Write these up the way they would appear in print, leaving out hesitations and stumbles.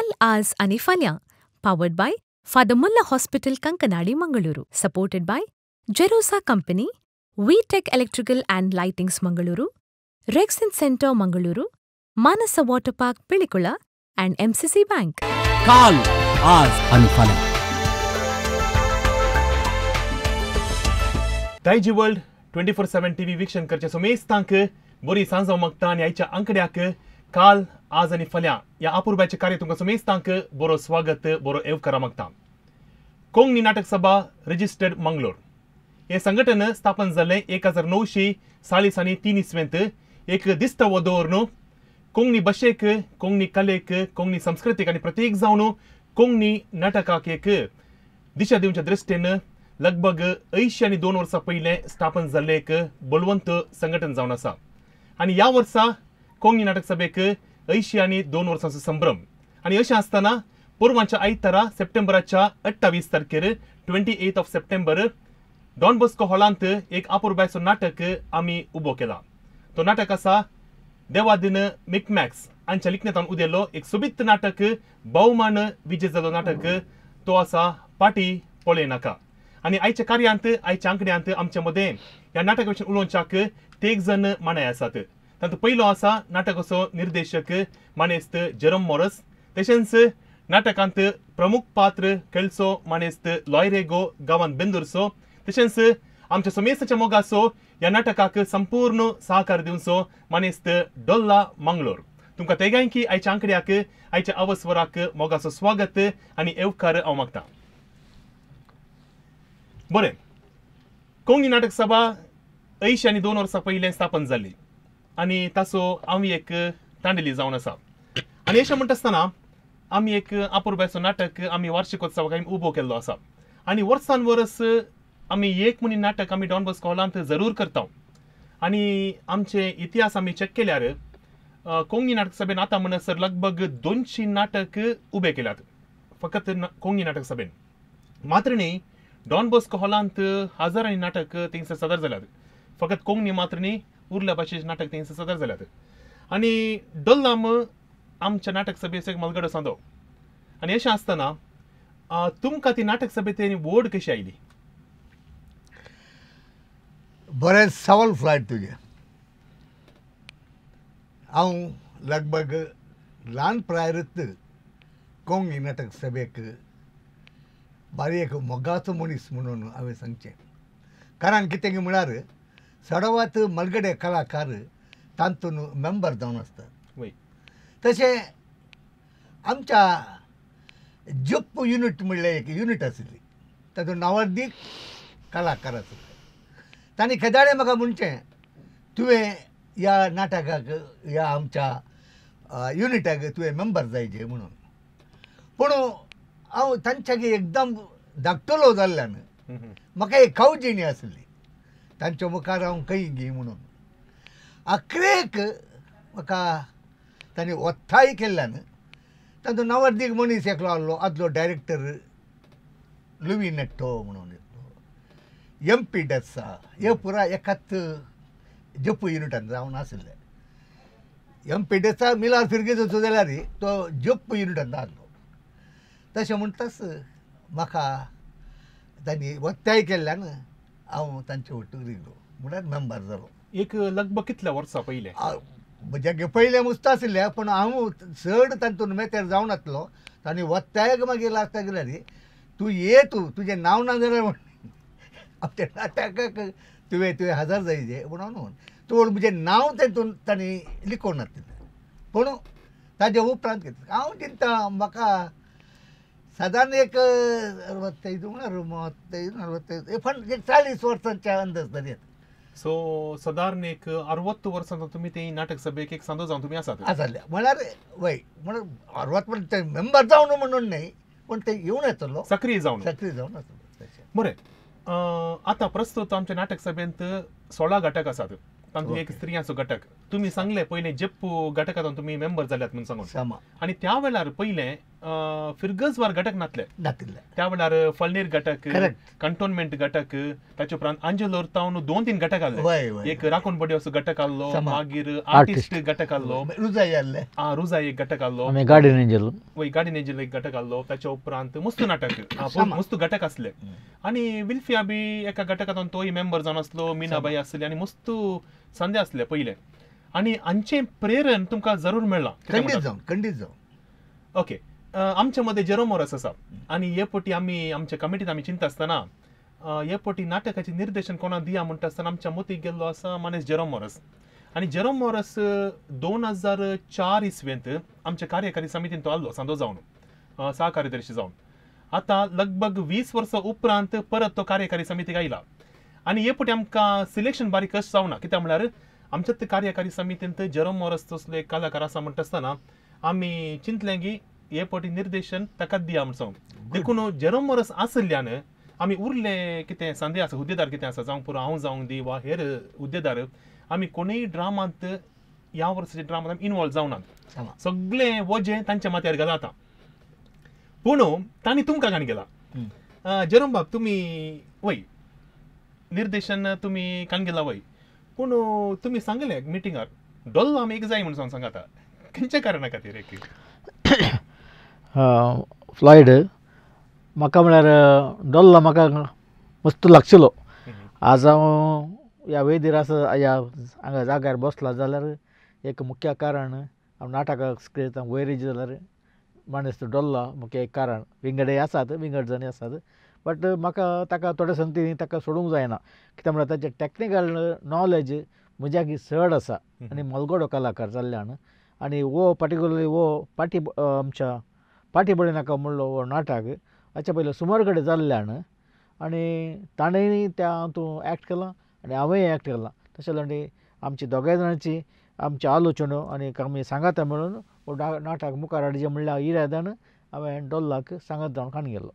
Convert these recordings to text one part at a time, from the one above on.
काल, आज आनी फाल्यां, powered by Father Muller hospital, Kankanady, Mangaluru, supported by Jerosa company, V Tech electrical and lightings Mangaluru, Rexin centre Mangaluru, Manasa water park Pilikula and MCC bank. काल, आज आनी फाल्यां. Daiji world 24/7 TV वीक्षण करचे समेस्तांक बरी सांजाव मागता आनी आयच्या आंकड्याक काल, आज आनी फाल्यां ह्या अपुरबायचें कार्य तुमकां समेस्तांक बरो स्वागत, बरो येवकार मागता. कोंकणी नाटक सभा रजिस्टर्ड मंगलोर हे संघटन स्थापन जाल्लें 1943 इस्वेंत एक दिश्टावो दवरून कोंकणी भाशेक, कोंकणी कलेक, कोंकणी संस्कृतीक आनी प्रतीक जावन कोंकणी नाटकाक एक दिशा दिवच्या दृश्टीन लगभग 82 वर्सां पयलें स्थापन जाल्लें एक बळवंत संघटन जावन आसा. आनी ह्या वर्सा कोंकणी नाटक सभेक 82 वर्सांचो संभ्रम. आनी अशें आसतना परवांच्या आयतारा सप्टेंबराच्या 28 तारखेर 28 ऑफ सप्टेंबर डॉन बॉस्को हॉलांत एक अपुरबायचो नाटक आमी उबो केला. तो नाटक आसा देवादीन मिकमॅक्स हांच्या लिखण्यान उदेल्लो एक सोबीत नाटक, भोवमान विजय जाल्लो नाटक, तो आसा पाटी पळय नाका. आनी आयच्या कार्यांत, आयच्या आंकड्यांत आमच्या मदें ह्या नाटका विशीं उलोवच्याक तेग जण मानाय आसात. तातूंत पयलो आसा नाटकाचो निर्देशक मानेस्त जेरोम मॉरस, तशेंच नाटकांत प्रमुख पात्र खेळचो मानेस्त लॉय रेगो गांवांत बेंदुरचो, तशेंच आमच्या समेस्ताच्या मोगाचो ह्या नाटकाक संपूर्ण सहकार दिवचो मानेस्त डोल्ला मंगलोर. तुमकां तेगांयकी आयच्या आंकड्याक, आयच्या अवस्वराक मोगाचो स्वागत आनी येवकार हांव मागता. बरें, कोंकणी नाटक सभा 82 वर्सां पयलें स्थापन जाल्ली आनी ताचो आमी एक तांडली जावन आसा. आनी अशें म्हणटा आसतना आमी एक अपुरबायचो नाटक आमी वार्षिकोत्सवाक आमी उबो केल्लो आसा. आनी वर्सान वर्स आमी एक म्हणी नाटक आमी डॉन बॉस्को हॉलांत जरूर करता. आनी आमचे इतिहास आमी चॅक केल्यार कोंकणी नाटक सभेन आतां म्हणसर लगभग 200 नाटक उबे केल्यात फकत कोंकणी नाटक सभेन. मात्र न्ही, डॉन बॉस्को हॉलांत हजारांनी नाटक थंयसर सादर जाल्यात. फकत कोंकणी मात्र न्ही, उरल्या भाशेचे नाटक थंयसर सादर जाल्यात. आनी डोल्लाम आमच्या नाटक सभेचो एक मलगडो सांदो. आनी अशें आसतना तुमकां ती नाटक सभेची ओड कशी आयली? बरें सवाल फ्लायट तुजें. हांव लगभग ल्हान प्रायरच कोंकणी नाटक सभेक बारीक मोगाचो मनीस म्हणून हांवें सांगचें. कारण कितें म्हळ्यार सडवात मलगडे कलाकार तातूंत मेंबर जावन आसतात. तशें आमच्या जप्प युनीट म्हणलें एक युनीट आशिल्ली, तातूंत नावर्दीक कलाकार आशिल्ले. तांणी केदाळे म्हाका म्हणचें, तुवें ह्या नाटकाक, ह्या आमच्या युनिटाक तुवें मेंबर जायचे म्हणून. पूण हांव तांच्यागी एकदम धाकटलो जाल्ल्यान म्हाका एक कावजेणी आसली, तांच्या मुखार हांव खंय गी म्हणून. अखरेक म्हाका तांणी ओत्ताय केल्ल्यान तांचो नवर्दीक मनीस एकलो आहलो, आदलो डायरेक्टर लुवी नेट्टो म्हणून एकलो, एम पी डेसा, हे पुरा एकाच जप्पू युनिटान जावन आशिल्ले. एम पी डेसा मिलार फिरगेचो जाल्यार तो जप्पू युनिटान आहलो. तशें म्हणटाच म्हाका तांणी ओत्ताय केल्ल्यान हांव तांचे वटूक रिगलो, म्हळ्यार मेंबर जालो. एक लगभग कितल्या वर्सां पयलें? म्हज्या पयलें मुस्त आशिल्लें, पूण हांव चड तातूंत मेतेर जावन नासलो. तांणी ओत्तायक मागीर लास्टाक गेल्यार तूं ये, तूं तुजें नांव ना जाल्यार म्हण आमच्या नाटकाक तुवें हजर जायचे म्हणून. तूं म्हजें नांव तातूंत तांणी लिखोवन नासलें. पूण ताजे उपरांत कितें हांव चिंता म्हाका सादारण एक 65 म्हळ्यार 65 पण एक 40 वर्सांच्या अंदाज तरी येता. सो सादारण एक 60 वर्सां तुमी ते नाटक सभेक एक सांदो जावन तुमी आसात. आसले म्हळ्यार वय, म्हळ्यार 60 पण ते मेंबर जावन म्हणून न्हय, पूण ते येवन येतलो, सक्रीय जावन, सक्रीय जावन आसलो. बरें, आतां प्रस्तुत आमच्या नाटक सभेंत 16 घटक आसात. तातूंत एक स्त्रियांचो घटक. तुमी सांगलें पयलें जेप्पू घटकांत तुमी मेंबर जाल्यात म्हणून सांगून. आनी त्या वेळार पयलें फिरगजवार घटक नातले नातिल्ले त्या वेळार फळनेर घटक, कंटोनमेंट घटक, ताचे उपरांत आंजेलोर तावन 2-3 घटक आसले. एक राखून बडी असो घटक आसलो, मागीर आर्टिस्ट घटक आसलो, रुजाई आसले, रुजाई एक घटक आसलो, गार्डियन एंजल, वय गार्डियन एंजल एक घटक आसलो. ताच्या उपरांत मस्त नाटक मस्त घटक आसले आनी विल्फिया बी एका घटकांत तोय मेंबर जावन आसलो, मीनाबाई आसली आनी मस्त संदे आसले पयले. आनी हांचें प्रेरण तुमकां जरूर मेळ्ळां. खंडीत जावन, खंडीत जावन. ओके, आमच्या मदें जेरोम मोरस आसा आनी हे पटी आमी आमच्या कमिटीत आमी चिंता आसतना हे पटी नाटकाचें निर्देशन कोणा दिया म्हणटा आसतना आमच्या मतीक गेल्लो आसा मानेस जेरोम मोरस. आनी जेरोम मोरस 2004 इस्वेंत आमच्या कार्यकारी समितीन तो आसलो सांदो जावन सहकार्यदर्शी जावन. आतां लगभग 20 वर्सां उपरांत परत तो कार्यकारी समितीक आयला आनी हे पटी आमकां सिलेक्शन बारीक कशें जावना, कित्याक म्हळ्यार आमच्या कार्यकारी समितींत जेरोम मोरस तसलो एक कलाकार आसा म्हणटा आसतना आमी चिंतलें की हे पटी निर्देशन ताका दिया म्हण सांग. देखून जेरोम मोरस आशिल्ल्यान आमी उरले कितें संदे आसा हुद्देदार कितें आसा जावंक पुरो हांव जावंक दी वा हेर हुद्देदार आमी कोणूय ड्रामांत ह्या वर्साच्या ड्रामांत आमी इनवॉल्व जावनात, सगळें वजें तांच्या माथ्यार घालां आतां. पूण तांणी तुमकां काणी गेला जेरोम बाब, तुमी वय निर्देशन तुमी काण गेला वय, पूण तुमी सांगलें मिटिंगार डोल्लो आमी एक जाय म्हण सांग आतां खंयच्या कारणा खातीर? एक फ्लॉयड म्हाका म्हळ्यार डोल्लो म्हाका मस्त लागशिल्लो. आज हांव ह्या वेदीर आसा ह्या हांगा जाग्यार बसला जाल्यार एक मुख्य कारण हांव नाटकाक वयर येयलें जाल्यार माणस डोल्लो मुख्य एक कारण. विंगडय आसात, विंगड जाणी आसात, बट म्हाका ताका थोडे संती ताका सोडूंक जायना, कित्याक म्हळ्यार ताचें टॅक्निकल नॉलेज म्हज्याकी चड आसा आनी मलगोडो कलाकार जाल्ल्यान. आनी हो पर्टिक्युलरली हो पाटी आमच्या पाटी बळी नाका म्हणलो हो नाटक हाच्या पयलीं सुमार कडेन जाल्ल्यान आनी ताणेंय त्या हातूंत एक्ट केलां आनी हांवेंय एक्ट केलां. तशें जाल्यार आमची दोगांय जाणांची आमची आलोचना आनी आमी सांगाता मेळून हो नाटक मुखार हाडचें म्हणल्यार इरादान हांवें डोल्लाक सांगात जावन काण गेलो.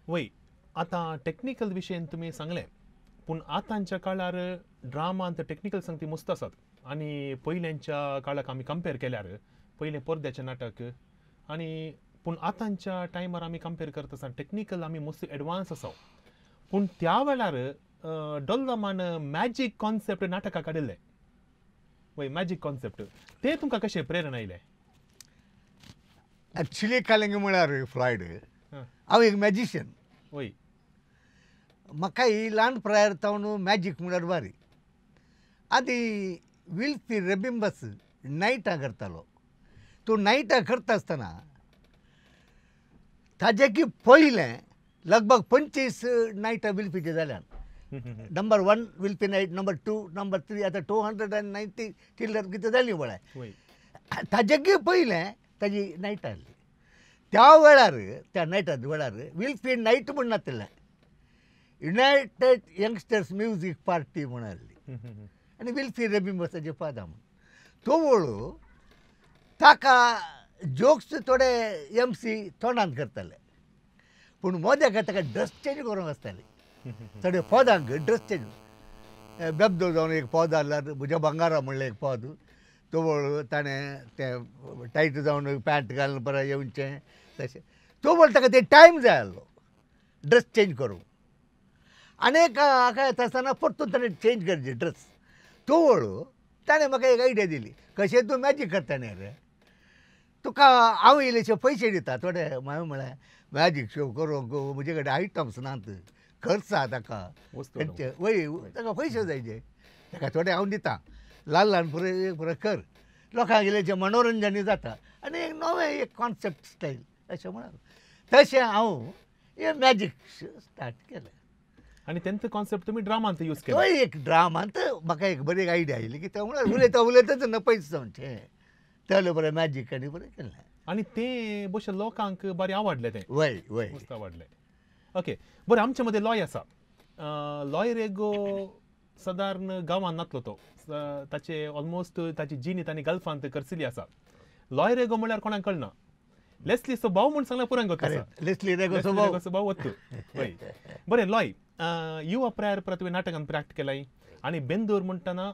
वय आतां टॅक्निकल विशयन तुमी सांगलें, पूण आतांच्या काळार ड्रामांत टॅक्निकल संगती मस्त आसात आनी पयल्यांच्या काळाक आमी कंपेर केल्यार पयलें पडद्याचें नाटक आनी पूण आतांच्या टायमार आमी कंपेर करता आसतना टॅक्निकल आमी मस्त एडवान्स आसा. पूण त्या वेळार डोल्लमान मॅजीक कॉन्सेप्ट नाटकाक काडिल्लें वय, मॅजीक कॉन्सेप्ट तें तुमकां कशें प्रेरणा आयलें? एक्चुली कालेंगे म्हळ्यार फ्लॉयड हांव एक मॅजिशियन. वय म्हाका ही ल्हान प्रायर जावन मॅजीक म्हळ्यार बारी. आदी विल्फी रेबिंबस नायटां करतालो, तो नायटां करता आसतना ताजे की पयलें लगभग 25 नायटां विल्फीचे जाल्यान. Number 1 Wilfy night, number 2, number 3, आतां 290 चिल्लर कितें जाली म्हळ्यार. ताजे की पयलें ताजी नायट आसली. त्या वेळार त्या नायटा वेळार विल्फी नायट म्हण नातिल्लें, युनायटेड यंगस्टर्स म्युजीक पार्टी म्हण आसली आनी विल्फी रेबिंबसाचे पदां म्हण. तो वळू ताका जोक्स थोडे एम सी तोंडान करताले, पूण मोद्याक ताका ड्रेस चेंज करूंक आसताली. थोडे पदांक ड्रेस चेंज बेबदो जावन एक पद आहल्यार म्हज्या भांगारा म्हणलें एक पद, तो वळ ताणें तें टायट जावन पॅन्ट घालून परत येवचें तशें. तो वळ ताका तें टायम जाय आसलो ड्रेस चेंज करूंक. आनी एक हाका येता आसतना परतून ताणें चेंज करचें ड्रेस. तो वळ ताणें म्हाका एक आयडिया दिली, कशें तूं मॅजीक करता न्ही रे, तुका हांव इल्लेशे पयशे दिता थोडे. हांवें म्हळें मॅजीक शो करूंक म्हजे कडेन आयटम्स नात, खर्च आहा ताका, वय ताका पयशे जायचे, ताका थोडे हांव दिता, ल्हान ल्हान पुरो पुरो कर, लोकांक इल्लेशें मनोरंजनूय जाता आनी एक नवें एक कॉन्सेप्ट स्टायल अशें म्हणून. तशें हांव हें मॅजीक स्टार्ट केलें. आनी तेंचो कॉन्सेप्ट तुमी ड्रामांत यूज केलो? तो एक ड्रामांत म्हाका एक बरी आयडिया आयली की तें म्हळ्यार उलयता उलयताच नपयत जावचें तें बरें मॅजीक आनी बरें केलें आनी तें बशें लोकांक बरें आवडलें तें. वय वय मस्त आवडलें. ओके बरें, आमच्या मदें लॉय आसा. लॉय रेगो सादारण गांवांत नातलो तो, ताचे ऑलमोस्ट ताची जिणी तांणी गल्फांत करसिली आसा. लॉय रेगो म्हणल्यार कोणाक कळना, लेस्ली भाव म्हूण सांगल्यार पुराय गोत. लेस्ली रेगो भाव वत्तू. वय बरें, लॉय युवा प्रायर परत तुवें नाटकान प्रॅक्ट केलाय आनी बेंदूर म्हणटना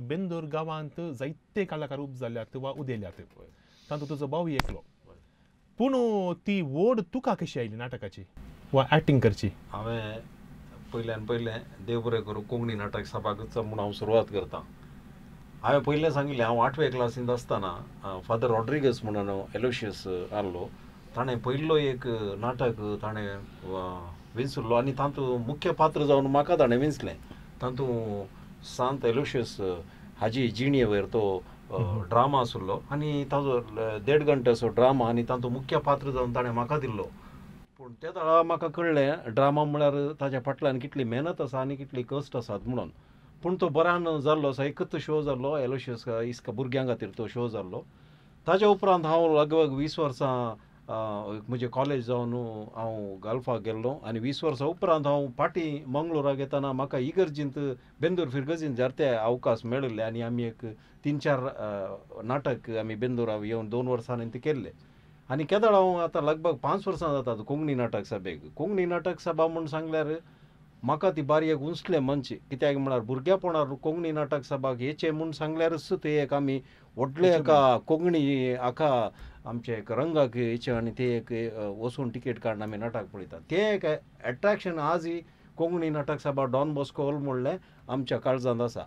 बेंदूर गांवांत जायते कलाकार उब जाल्यात वा उदेल्यात, तातूंत तुजो भाव एकलो. पूण ती वोड तुका कशी आयली नाटकाची वा एक्टींग करची? हांवें पयल्यान पयलें देव बरें करूं कोंकणी नाटक सभाकच म्हूण हांव सुरवात करतां. हांवें पयलें सांगिल्लें, हांव 8वे क्लासींत आसतना फादर रॉड्रिगस म्हणून एलोशियस आहलो, ताणें पयलो एक नाटक ताणें विंचलो आनी तातूंत मुख्य पात्र जावन म्हाका ताणें विंचलें. तातूंत सांत एलोशियस हाजी जिणे वयर तो ड्रामा आसलो आनी ताजो 1.5 घंट्याचो ड्रामा आनी तातूंत मुख्य पात्र जावन ताणें म्हाका दिल्लो. पूण त्या वेळार म्हाका कळ्ळें ड्रामा म्हळ्यार ताज्या फाटल्यान कितली मेहनत आसा आनी कितली कश्ट आसात म्हणून. पूण तो बऱ्यान जाल्लो आसा, एकच शो जाल्लो एलोशियस इस्का भुरग्यां खातीर तो शो जाल्लो. ताज्या उपरांत हांव लगभग 20 वर्सां म्हजें कॉलेज जावन हांव गल्फाक गेल्लो आनी 20 वर्सां उपरांत हांव फाटीं मंगळुराक येतना म्हाका इगर्जींत बेंदूर फिरगर्जींत जायते अवकाश मेळिल्ले आनी आमी एक 3-4 नाटक आमी बेंदूरा येवन 2 वर्सांनी ते केल्ले. आनी केदळ हांव आतां लगभग 5 वर्सां जातात कोंकणी नाटक सभेक. कोंकणी नाटक सभा म्हूण सांगल्यार म्हाका ती बारी एक उंचलें मनची, कित्याक म्हळ्यार भुरग्यापणार कोंकणी नाटक सभाक येचें म्हूण सांगल्यारच ते एक आमी व्हडले एका कोंकणी आका आमचे एक रंगाक येचें आनी ते एक वचून टिकेट काडून आमी नाटक पळयतात. तें एक एट्रेक्शन आजय कोंकणी नाटक सभा डॉन बॉस्को हॉल म्हणलें आमच्या काळजांत आसा.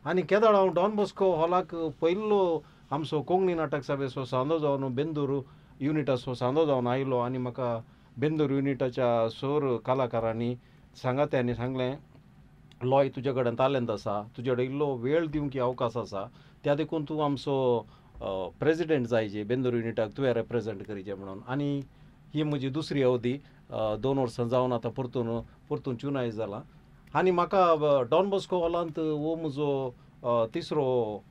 आनी केदळ हांव डॉन बॉस्को हॉलाक पयलो आमचो कोंकणी नाटक सभेचो सांदो जावन बेंदूर युनिटाचो सांदो जावन आयलो आनी म्हाका बेंदूर युनिटाच्या सोर कलाकारांनी सांगात्यांनी सांगलें, लॉय तुजे कडेन तालेंत आसा, तुजे कडेन इल्लो वेळ दिवंक अवकाश आसा, त्या देखून तूं आमचो प्रेजिडेंट जायजे बेंदूर युनिटाक तुवें रेप्रेजेंट करीचे म्हणून. आनी ही म्हजी दुसरी अवधी 2 वर्सां जावन आतां परतून परतून चुनाय जाला. आनी म्हाका डॉन बॉस्को हॉलांत हो म्हजो तिसरो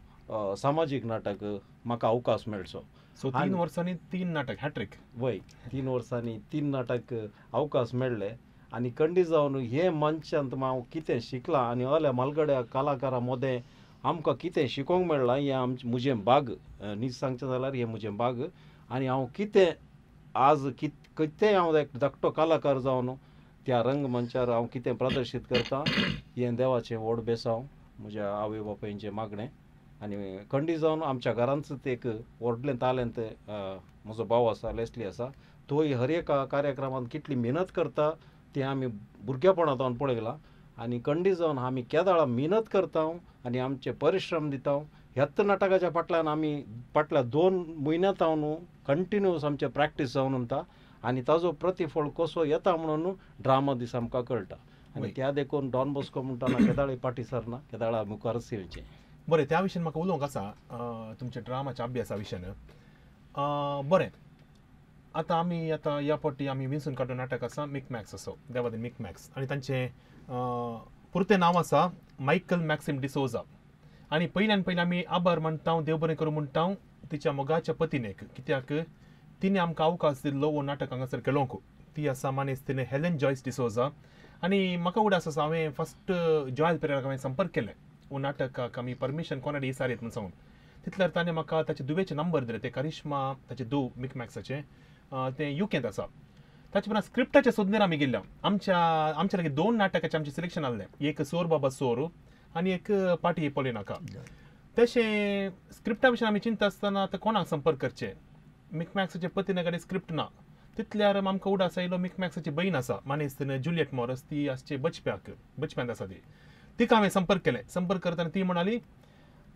सामाजीक नाटक म्हाका अवकाश मेळचो. सो 3 वर्सांनी 3 नाटक हॅट्रीक. वय, 3 वर्सांनी 3 नाटक अवकाश मेळ्ळे आनी कंडी जावन हे मंचांत हांव कितें शिकलां आनी असल्या मालगड्या कलाकारां मदें आमकां कितें शिकोवंक मेळ्ळां हें आमचें म्हजें भाग, नीज सांगचें जाल्यार हें म्हजें भाग. आनी हांव कितें आज कितें हांव एक धाकटो कलाकार जावन त्या रंगमंचार हांव कितें प्रदर्शीत करता हें देवाचें व्हड बेसांव, म्हज्या आवय बापायचें मागणें. आनी कंडी जावन आमच्या घरांतच एक व्हडलें तालेंत म्हजो भाव आसा, लेस्ली आसा, तोय हर एका कार्यक्रमांत कितली मेहनत करता तें आमी भुरगेपणांत पळयलां. आनी कंडी जावन आमी केदाळा मेहनत करता आनी आमचे परिश्रम दिता. ह्याच नाटकाच्या फाटल्यान आमी फाटल्या 2 म्हयन्यांत हांव कंटिन्युअस आमचें प्रॅक्टीस जावन उरता आनी ताजो प्रतिफळ कसो येता म्हणून ड्रामा दीस आमकां कळटा. आनी त्या देखून डॉन बॉस्को म्हणटाना केदाळी फाटीं सरना, केदाळा मुखारच येवचें. बरें, त्या विशयान म्हाका उलोवंक आसा तुमच्या ड्रामाच्या अभ्यासा विशयान. बरें, आतां आमी आतां ह्या फावटी आमी विंचून काडून नाटक आसा मिकमॅक्स असो, देवादे मिकमॅक्स, आनी तांचें पुरतें नांव आसा मायकल मॅक्सिम डिसोजा. आनी पयल्यान पयलीं आमी आभार मानता, देव बरें करूं म्हणटा तिच्या मोगाच्या पतीनेक, कित्याक तिणें आमकां अवकाश दिल्लो हो नाटक हांगासर खेळोवंक. ती आसा मानेस्त तिणें हेलन जॉयस डिसोजा. आनी म्हाका उडास आसा हांवें फस्ट जॉयल पेरेराक हांवें संपर्क केलें हो नाटकाक आमी परमिशन कोणाडे इसारयत म्हूण सांगून. तितल्यार ताणें म्हाका ताचे दुवेचे नंबर दिले, ते करिश्मा ताचे धूव मिकमॅक्साचें, तें युकेंत आसा. ताचे उपरांत स्क्रिप्टाचे सोदनेर आमी गेल्ले. आमच्या आमच्या लागीं 2 नाटकाचें आमचें सिलेक्शन आहलें, एक सोर बाबा सोर आनी एक पाटी पळय नाका. तशें स्क्रिप्टा विशीं आमी चिंता आसतना आतां कोणाक संपर्क करचें, मिकमॅक्साचे पतीने कडेन स्क्रिप्ट ना. तितल्यार आमकां उडास आयलो मिकमॅक्साची बहीण आसा मानेस्त जुलियट मॉरस, ती आसचे बचप्याक बचप्यांत आसा ती, तिका हांवें संपर्क केलें. संपर्क करतना ती म्हणाली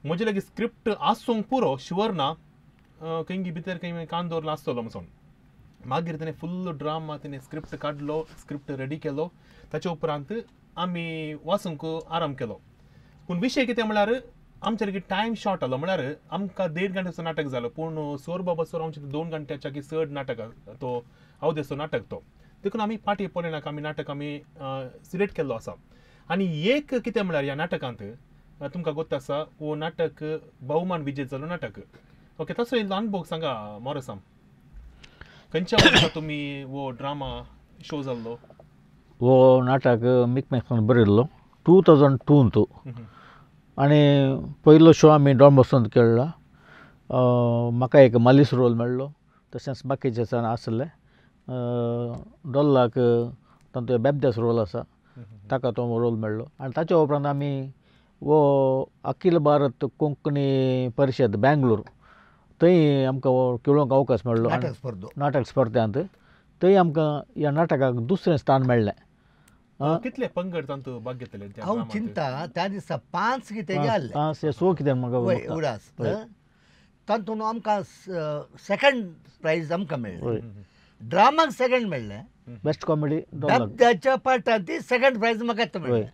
म्हजे लागीं स्क्रिप्ट आसूंक पुरो, शुवर ना, खंय भितर खंय कान दवरला आसतलो म्हणून. मागीर तिणें फुल्ल ड्रामा तिणें स्क्रिप्ट काडलो, स्क्रिप्ट रेडी केलो. ताचे उपरांत आमी वाचूंक आराम केलो. पूण विशय कितें म्हळ्यार आमच्या लागीं टायम शॉर्ट आलो, म्हळ्यार आमकां 1.5 घंट्याचो नाटक जालो, पूण सोर बाबा सोर आमचें 2 घंट्याच्या की चड नाटक तो अवदेचो नाटक तो, देखून आमी पाटी पळयनाका आमी नाटक आमी सिलेक्ट केल्लो आसा. आनी एक कितें म्हळ्यार ह्या नाटकांत तुमकां गोत्त आसा हो नाटक बहुमान विजेत जालो नाटक. ओके, तसो इल्लो अनुभव सांगा मॉरसाम, खंयच्या वर्सा तुमी हो ड्रामा शो जाल्लो? हो नाटक मिकमॅक्सान बरयल्लो 2002 आनी पयलो शो आमी डॉन बॉस्कोंत खेळ्ळा. म्हाका एक मालीस रोल मेळ्ळो, तशेंच बाकीचे जाण आसले. डोल्लाक तांचो बेबद्यास रोल आसा, ताका तो रोल मेळ्ळो. आनी ताच्या उपरांत आमी हो अखिल भारत कोंकणी परिशद बेंगलोर थंय आमकां खेळोवंक अवकाश मेळ्ळो नाटक स्पर्ध्यांत थंय आमकां ह्या नाटकाक दुसरें स्थान मेळ्ळें. कितले पंगड तातूंत भाग घेतले? हांव चिंता त्या दिसा 5 कितें आसले, 5 6 कितें म्हाका उडास. तातूंत आमकां सेकंड प्रायज आमकां मेळ्ळें, ड्रामाक सेकंड मेळ्ळें, बेस्ट कॉमेडी दाबद्याच्या पार्टांत ती सेकंड प्रायज म्हाका मेळ्ळें.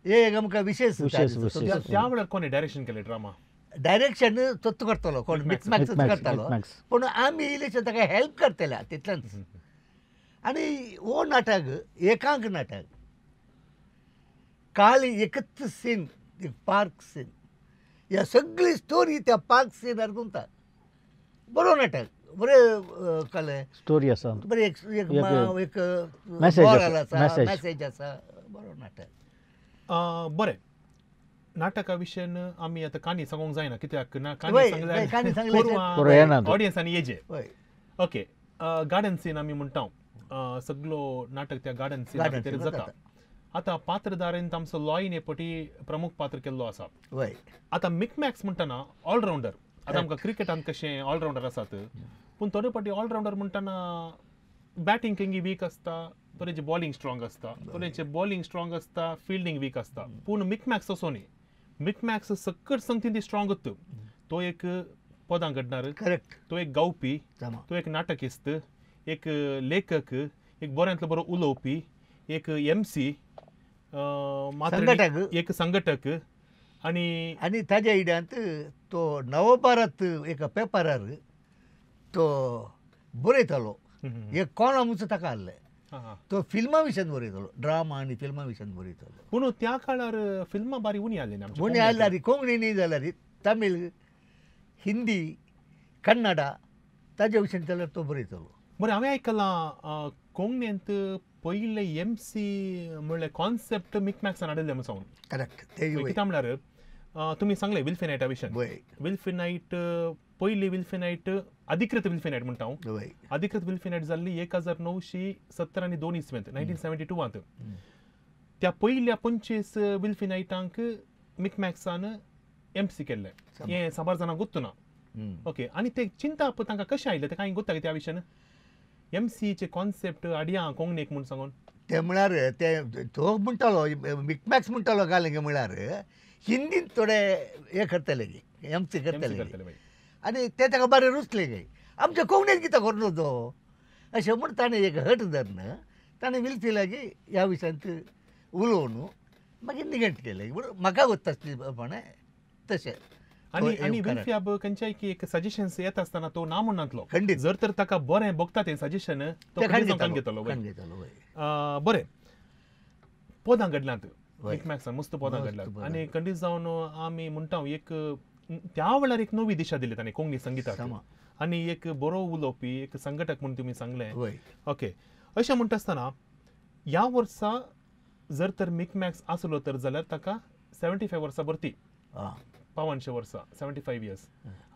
हे एक आमकां विशेष. त्या वेळार कोणी डायरेक्शन केलें ड्रामा? डायरेक्शन तोच करतलो कोण, मिक्समॅक्स करतालो, पूण आमी इल्लेशें ताका हेल्प करतले तितलेंच. आनी हो नाटक एकांक नाटक, काल एकच सीन, एक पार्क सीन, ह्या सगळी स्टोरी त्या पार्क सिनार गुंता. बरो नाटक, बरें कलें स्टोरी आसा, बरें एक एक आसा, मॅसेज आसा, बरो नाटक. बरें, नाटका विशयन आमी आतां काणी सांगूंक जायना कित्याक ना काणी सांगल्यार ऑडियन्सांनी येजे. ओके, गार्डन सीन आमी म्हणटा, सगळो नाटक त्या गार्डन सीन भितर जाता. आतां पात्रधारेन आमचो लॉयन हे पटी प्रमुख पात्र केल्लो आसा. आतां मिकमॅक्स म्हणटना ऑलरावंडर, आतां आमकां क्रिकेटान कशें ऑलरावंडर आसात, पूण थोडे फावटी ऑलरावंडर म्हणटना बॅटींग खंय वीक आसता, थोड्यांचे बॉलिंग स्ट्रॉंग आसता, थोड्यांचे बॉलिंग स्ट्रॉंग आसता, फिल्डिंग वीक आसता. पूण मिकमॅक्स तसो न्ही, मिकमॅक्स सकट संगतीन ती स्ट्रॉंग उरता. तो एक पदां घडणार, करेक्ट, तो एक गावपी, तो एक नाटकिस्त, एक लेखक, एक बऱ्यांतलो बरो उलोवपी, एक MC, एक संघटक. आनी आनी ताज्या इड्यांत तो नवभारत एका पेपरार तो बरयतालो, एक कॉलमूच ताका आहलें, तो फिल्मा विशयान बरयतालो, ड्रामा आनी फिल्मा विशयान बरयतालो. पूण त्या काळार फिल्मां बारी उणी आसली, उणी आसल्यार कोंकणी न्ही जाल्यार तमीळ, हिंदी, कन्नडा ताज्या विशयान जाल्यार तो बरयतालो. बरें, हांवें आयकलां कोंकणींत पयले MC म्हणल्यार कॉन्सेप्ट मिकमॅक्सान हाडिल्लें म्हूण सांगून. करेक्ट. कित्याक म्हळ्यार तुमी सांगलें विल्फी नायटा विशयान, विल्फी नायट पयली विल्फी नायट, अधिकृत विल्फी नायट म्हणटा हांव, अधिकृत विल्फी नायट जाल्ली 1972 इस्वेंत, 1972. त्या पयल्या 25 विल्फी नायटांक मिकमॅक्सान MC केल्लें, हें साबार जाणांक गुत्तू ना. ओके, आनी ते चिंता तांकां कशें आयलें तें कांय गुत्ता त्या विशयान? MCचे कॉन्सेप्ट हाडया कोंकणीक म्हूण सांगून ते म्हळ्यार ते तो म्हणटालो मिकमॅक्स म्हणटालो घालें म्हळ्यार हिंदीन थोडे हे करतले गे, MC करतले, आनी ते ताका बरें रुचले गे, आमच्या कोंकणीन कितें करून तो अशें म्हूण ताणें एक हट धरून ताणें विल्फी लागीं ह्या विशयांत उलोवन मागीर निगंट केलें म्हूण म्हाका वता आसलें तशें. आनी आनी विल्फी आब खंयच्याय की एक सजेशन्स येता आसतना तो ना म्हणनातलो, खंडीत जर तर ताका बरें भोगता तें सजेशन तो खंडीत घेतलो. बरें, पदां घडल्यांत मिकमॅक्सान, मस्त पदां घडल्यांत आनी खंडीत जावन आमी म्हणटा एक त्या वेळार एक नवी दिशा दिली ताणें कोंकणी संगिताक, आनी एक बरो उलोवपी, एक संघटक म्हूण तुमी सांगलें. ओके, अशें म्हणटा आसतना ह्या वर्सा जर तर मिकमॅक्स आसलो तर जाल्यार ताका 75 वर्सां भरती, 55 वर्सां, 75 इयर्स.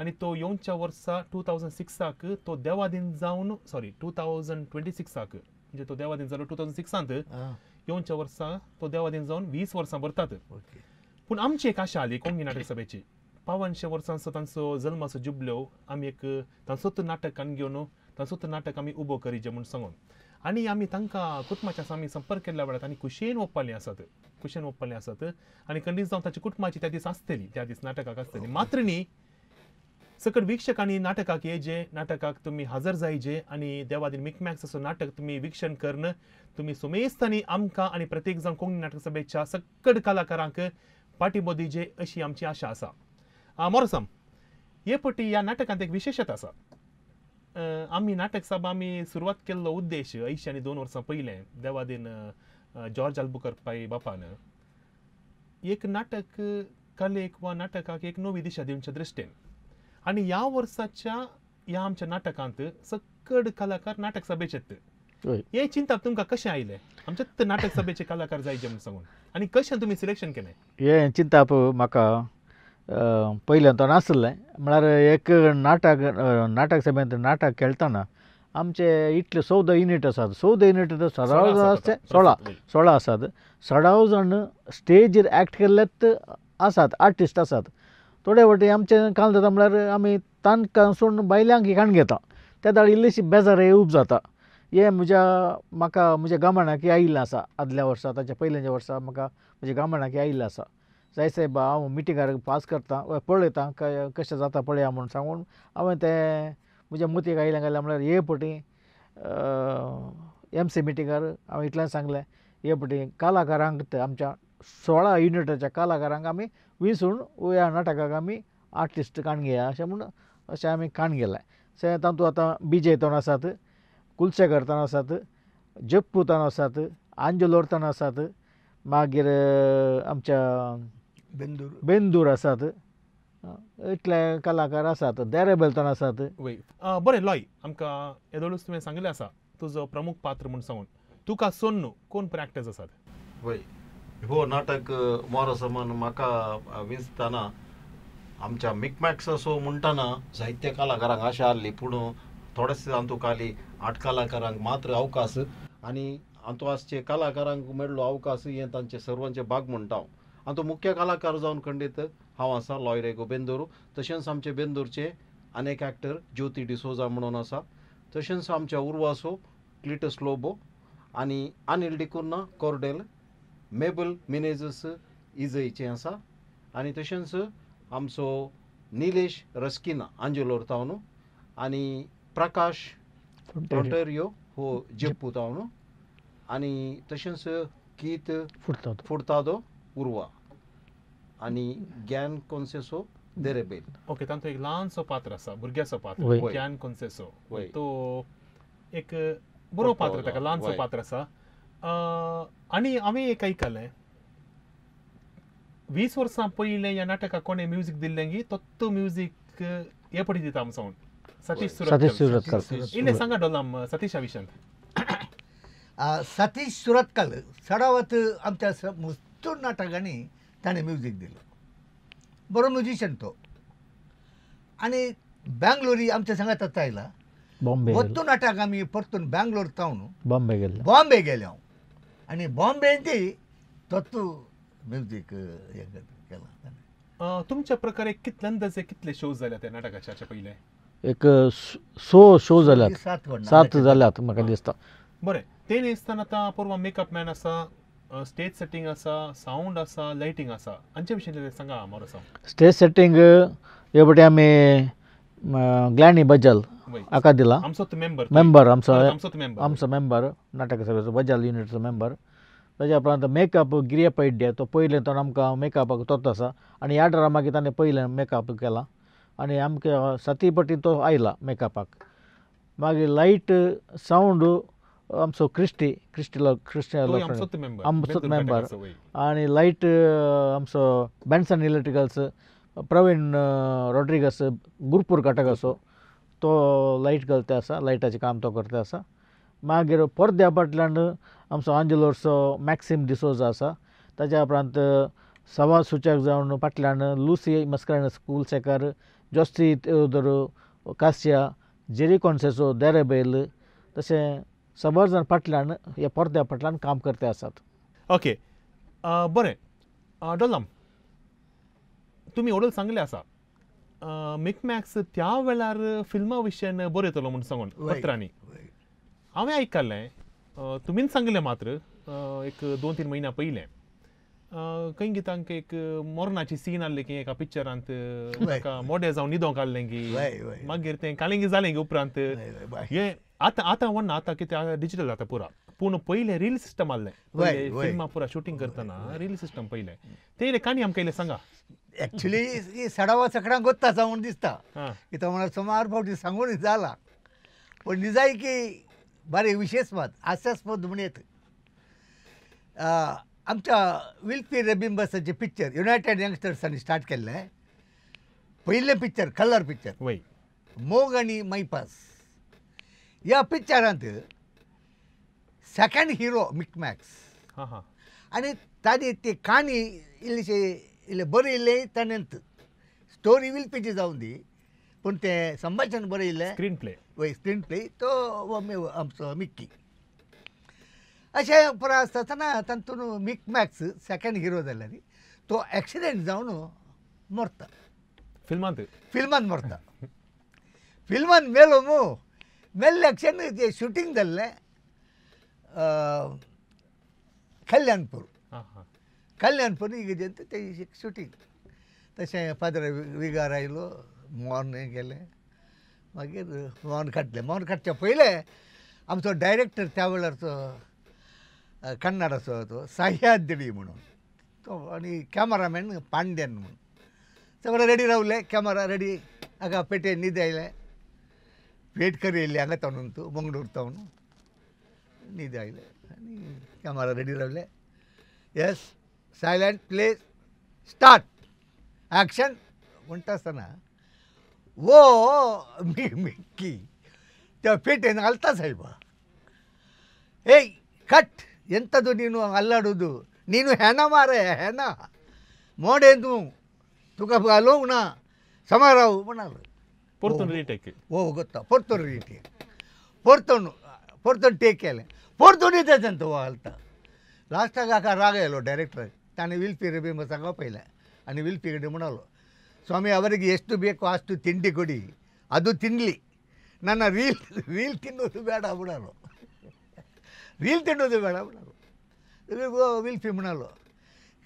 आनी तो येवच्या वर्सा 2006 तो देवादीन जावन, सॉरी 2026 म्हणजे तो देवादीन जालो 2006 येवच्या वर्सा तो देवादीन जावन 20 वर्सां भरतात. पूण आमची एक आशा आली कोंकणी नाटक सभेची, 55 वर्सांचो तांचो जल्माचो जुबल्यो आमी एक तांचोच नाटक घेवन तांचोच नाटक आमी उबो करीजे म्हूण सांगून, आनी आमी तांकां कुटुंबाच्या आमी संपर्क केल्ल्या वेळार तांणी खुशयेन ओप्पाले आसात, खुशयेन ओप्पाले आसात आनी खंडीत जावन ताची कुटुंबाची त्या दीस आसतली, त्या दीस नाटकाक आसतली. मात्र न्ही सकट वीक्षकांनी नाटकाक येजे, नाटकाक तुमी हजर जायजे आनी देवादीन मिकमॅक्स असो नाटक तुमी वीक्षण करून तुमी सुमेस्तांनी आमकां आनी प्रत्येक जावन कोंकणी नाटक सभेच्या सकट कलाकारांक पाठिंबो दिजे अशी आमची आशा आसा. मोरसम, हे पटी ह्या नाटकांत एक विशेशता आसा. आमी नाटक सभा आमी सुरवात केल्लो उद्देश 82 वर्सां पयलें देवादीन जॉर्ज आल्बुकर पाय बापान एक नाटक कलेक वा नाटकाक एक नवी दिशा दिवच्या दृश्टीन, आनी ह्या वर्साच्या ह्या आमच्या नाटकांत सकड कलाकार नाटक सभेचे. हे चिंतप तुमकां कशें आयलें आमच्या नाटक सभेचे कलाकार जायचे म्हूण सांगून, आनी कशें तुमी सिलेक्शन केलें? हें चिंतप म्हाका पयल्यान तो नासलें, म्हळ्यार एक नाटक नाटक सभेंत नाटक खेळटना आमचे इतले 14 युनीट आसात, 14 युनीट सदां आसचे 16 आसात, 16 जाण स्टेजीर एक्ट केल्लेच आसात, आर्टिस्ट आसात. थोडे फावटी आमचें काल जाता म्हळ्यार आमी तांकां सोडून बायल्यांक काण घेता त्या दाळ इल्लीशी बेजार येवप जाता. हें म्हज्या म्हाका म्हज्या गमनाक आयिल्लें आसा आदल्या वर्सा ताच्या पयल्याच्या वर्सा म्हाका म्हज्या गमनाक आयिल्लें आसा. जाय सायबा हांव मिटिंगार पास करता पळयता कशें जाता पळया म्हूण सांगून हांवें तें म्हज्या मतीक आयलें घालें म्हळ्यार हे फावटी एम सी मिटिंगार हांवें इतलें सांगलें हे फावटी कलाकारांक आमच्या 16 युनिटाच्या कलाकारांक आमी विंचून ह्या नाटकाक आमी आर्टिस्ट काण घेया अशें म्हूण अशें आमी काण गेलें. अशें तातूंत आतां बिजय तण आसात, कुलशेखर तण आसात, जप्पू तण आसात, आंजलोर तण आसात, मागीर आमच्या बेंदूर आसात, इतले कलाकार आसात, देरेबेल तण आसात. वय बरें लॉय, आमकां येदोळूच तुवें सांगिल्लें आसा तुजो प्रमुख पात्र म्हूण सांगून तुका सोडून कोण प्रॅक्टर्स आसात? वय हो नाटक मोरसमान म्हाका विंचतना आमच्या मिकमॅक्स असो म्हणटना जायत्या कलाकारांक आशा आहली पूण थोडेसे हातूंत खाली 8 कलाकारांक मात्र अवकाश आनी हातूंत आसचे कलाकारांक मेळ्ळो अवकाश हें तांचे सर्वांचे भाग म्हणटा हांव. हातूंत मुख्य कलाकार जावन खंडीत हांव आसा लॉय रेगो बेंदूर, तशेंच आमचे बेंदूरचे अनेक एक्टर ज्योती डिसोजा म्हणून आसा, तशेंच आमच्या उर्वासो क्लिटस लोबो आनी अनिल डिकुन्हा कोर्डेल, मेबल मिनेजस इजयचे आसा आनी तशेंच आमचो निलेश रस्किना आंजेलोर तावन आनी प्रकाश रोटेरियो हो जप्पू तावन आनी तशेंच कीत फुडतादो उर्वा आनी ज्ञान कोन्सेसो देरेबेल. ओके, तांचो एक ल्हानसो पात्र आसा, भुरग्याचो पात्र ज्ञान कोन्सेसो, तो एक बरो पात्र, ताका ल्हानसो पात्र आसा. आनी हांवें एक आयकलें 20 वर्सां पयलें ह्या नाटकाक कोणें म्युजीक दिल्लें गी तो म्युजीक हे पटी दिता आमचो सतीश सुरतकर. इल्लें सांगा डोलाम सतीशा विशयांत. सतीश सुरतकर चडावत आमच्या मुस्तूर नाटकांनी ताणें म्युजीक दिलो, बरो म्युजिशन तो. आनी बँगलोरी आमच्या सांगात आयला वत्तू नाटक आमी परतून बँगलोर तावन बॉम्बे गेले, बॉम्बे गेले हांव आनी बॉम्बेन ती तत्तू म्युजीक हें केलां. तुमच्या प्रकारे कितले अंदाजे कितले शो जाल्या त्या नाटकाच्या पयले? एक 6 शो जाल्यात, 7 जाल्यात म्हाका दिसता. बरें, ते न्ही आतां पोरवा मेकअप मॅन आसा, स्टेज सेटींग आसा, सावंड आसा, लायटींग आसा, हांचे विशीं सांगा मोरो. स्टेज सेटींग हे फावटी आमी ग्लॅनी बजल हाका दिला, आमचो मेंबर, मेंबर आमचो आमचो मेंबर नाटक सभेचो बजाल युनिटचो मेंबर. ताच्या उपरांत मेकअप गिरिया पैड्डे तो पयलें तो आमकां मेकअपाक तोच आसा आनी ह्या ड्रामाक ताणें पयलें मेकअप केला आनी आमकां साती पटी तो आयला मेकअपाक. मागीर लायट सावंड आमचो क्रिस्टी क्रिस्टी क्रिस्टी आमचोच मेंबर आनी लायट आमचो बेन्सन इलेक्ट्रिकल्स प्रवीण रॉड्रिगस गुरपूर घटक आसो तो लायट घालता आसा, लायटाचें काम तो करता आसा. मागीर पडद्या फाटल्यान आमचो आंजेलोरचो मॅक्सीम डिसोजा आसा, ताच्या उपरांत सवा सुचक जावन फाटल्यान लुसी मस्करेनस कुलशेखर, जोस्ती तेवदोर कासिया, जेरी कॉन्सेसो देरेबेल, तशें सबर जाण फाटल्यान ह्या पडद्या फाटल्यान काम करते आसात. ओके, बरें डोलम, तुमी ओडल सांगलें आसा मिकमॅक्स त्या वेळार फिल्मा विशयान बरयतलो म्हूण सांगून पत्रांनी हांवें आयकल्लें, तुमीच सांगलें मात्र एक 2-3 म्हयन्या पयलें खंय गी तांकां एक मरणाची सीन आहली की एका पिक्चरांत ताका मोडें जावन न्हिदोंक आहलें की मागीर तें कालिंगी जालें की उपरांत हें आतां आतां वना आतां कितें डिजिटल जाता पुरा, पूण पयलें रील सिस्टम आहलें, फिल्मां पुरा शुटींग करतना रील सिस्टम पयलें, तें काणी आमकां इल्लें सांगा. एक्चुली ही सडावा सकडां गोत्ता आसा म्हूण दिसता कित्याक म्हळ्यार सुमार फावटी सांगून जाला, पूण निजाय की बरें विशेश मत हास्यास्पद म्हूण येता. आमच्या विल्फी रेबिंबसाचें पिक्चर युनायटेड यंगस्टर्सांनी स्टार्ट केल्लें पयलें पिक्चर कलर पिक्चर मोग आनी मैपास. ह्या पिक्चरांत सेकंड हिरो मिकमॅक्स आनी ताणी ती काणी इल्लीशी इल्लें बरयल्लें ताणें, स्टोरी विल्फीची जावन दी पूण तें संभाशण बरयल्लें, स्क्रीन प्ले वय स्क्रीन प्ले तो आमचो मिक्की. अशें पुरो आसतना तातूंत मिकमॅक्स सेकंड हिरो जाल्यार तो एक्सिडेंट जावन मरता. फिल्मांत फिल्मान मरता फिल्मान मेलो मू मेल्ल्या क्षण ते शुटींग जाल्लें कल्याणपूर कल्याणपूर इगर्जेंत ते शुटींग तशें फादर विगार आयलो मॉर्न गेलें मागीर मॉर्न काडलें मॉर्न काडच्या पयलें आमचो डायरेक्टर त्या वेळारचो कन्नडाचो तो सह्याद्री म्हणून तो आनी कॅमरामॅन पांड्यन म्हणून सगळे रेडी रावले कॅमरा रेडी हांगा पेटे न्हीद आयलें पेट करी येयल्ली हांगा ताणून तूं मंगळूर तावन न्हीद आयलें आनी कॅमरा रेडी रावले yes silent please start action म्हणटा आसतना वो मिक्की त्या पेटेन घालता साहेबा ಏಯ್ ಕಟ್ ಎಂಥದ್ದು ನೀನು ಅಲ್ಲಾಡೋದು ನೀನು ಹೆಣ ಮಾರೆ ಹೆಣ ಮೋಡೇನು ತುಕ ಅಲೋಂಗ್ ನಾ ಸಮಾರಾವ್ म्हणालो परतून रिटेक ओ ಗೊತ್ತಾ परतून रिटेक परतून परतून टेक केलें परतून येता तो घालता लास्टाक हाका राग आयलो ಡೈರೆಕ್ಟರ್ ताणें ವಿಲ್ಪಿ ಬಿ सांगप पयलें आनी ವಿಲ್ಪಿ ಕಡೆ म्हणालो ಸ್ವಾಮಿ ಅವರಿಗೆ ಎಷ್ಟು ಬೇಕೋ ಅಷ್ಟು ತಿಂಡಿ ಕೊಡಿ ಅದು ತಿನ್ನಲಿ ನನ್ನ ರೀಲ್ ರೀಲ್ ತಿನ್ನೋದು ಬೇಡ म्हणालो ರೀಲ್ ತಿನ್ನೋದು ಬೇಡ म्हणालो विल्फी म्हणालो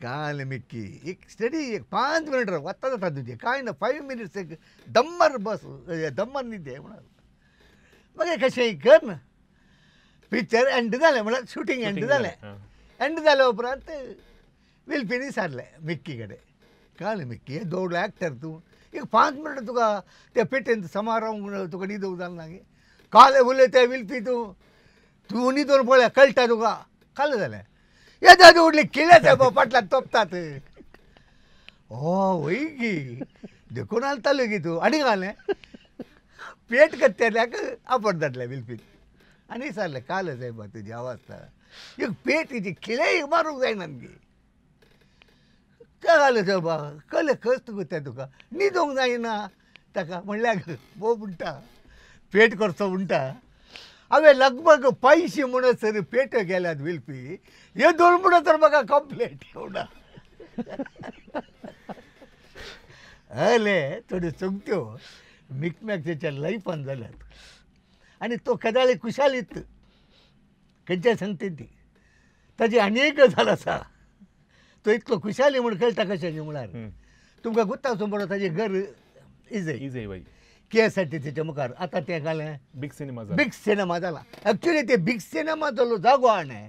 काल मिक्की एक स्टडी एक 5 मिनिट वता जाता तुजें कांय ना 5 मिनिट्स एक दम्मर बस दम्मर न्हिदे म्हणालो मागीर कशेंय कर ना पिक्चर एंड जालें म्हळ्यार शुटींग एंड जालें एंड जाल्या उपरांत विल्फीनी सारलें मिक्की कडेन कळ्ळें मिक्की हे दोड एक्टर तूं एक 5 मिनिट तुका त्या पेटेन समारोह तुका न्हिदोवंक जालें ना गे काल उलयता विल्फी तूं तूं न्हिदोवन पळय कळटा तुका काल जालें येता उडली किळे साहेब फाटल्यान तोपतात ओ वय गी देखून घालतालो गी तूं आनी घालें पेट करतल्याक आपट धाडलें विल्फीन आनी विचारलें काल साहेबा तुजी अवस्था एक पेट हिची खिळे मारूंक जायना गी तें घालें साहेबा कळ्ळें कस्ट करता तुका न्हिदोंक जायना ताका म्हणल्यार बो म्हणटा पेट करचो म्हणटा हांवें लगभग 500 म्हणसर पेट्यो गेल्यात विल्फी हे दोन म्हणसर म्हाका कंप्लेंट येवना हले थोड्यो चुकत्यो मिकमॅक लायफान जाल्यात आनी तो केदाळी खुशालीत खंयच्या सांगते ती ताजी आनी एक गजाल आसा तो इतलो खुशाली म्हूण कळटा कशें म्हळ्यार तुमकां गुत्ता समोर ताजें घर इजय इजय बाई KSRTCच्या मुखार आतां तें घालें बिग सिनेमा बिग सिनेमा जाला एक्चुअली ते बिग सिनेमा जालो जागो आणे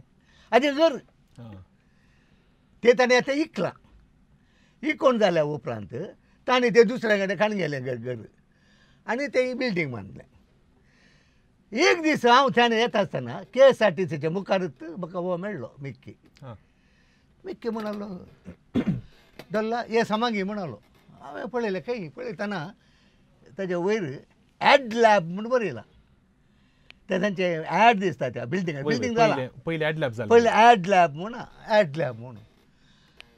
आनी घर ते ताणें आतां इकलां इकोन जाल्या उपरांत ताणें ते दुसऱ्या कडेन काडून गेलें घर घर आनी ते बिल्डींग बांदलें एक दीस हांव थंय येता आसतना KSRTCच्या मुखारूच म्हाका हो मेळ्ळो मिक्की मिक्की म्हणालो डल्ला हे समागी म्हणालो हांवें पळयलें खंय पळयतना ताजे वयर ॲड लॅब म्हूण बरयलां ते तांचे ॲड दिसता त्या बिल्डिंग बिल्डींग जाला पयलें ॲड लॅब जालें पयलें ॲड लॅब म्हूण ॲड लॅब म्हणून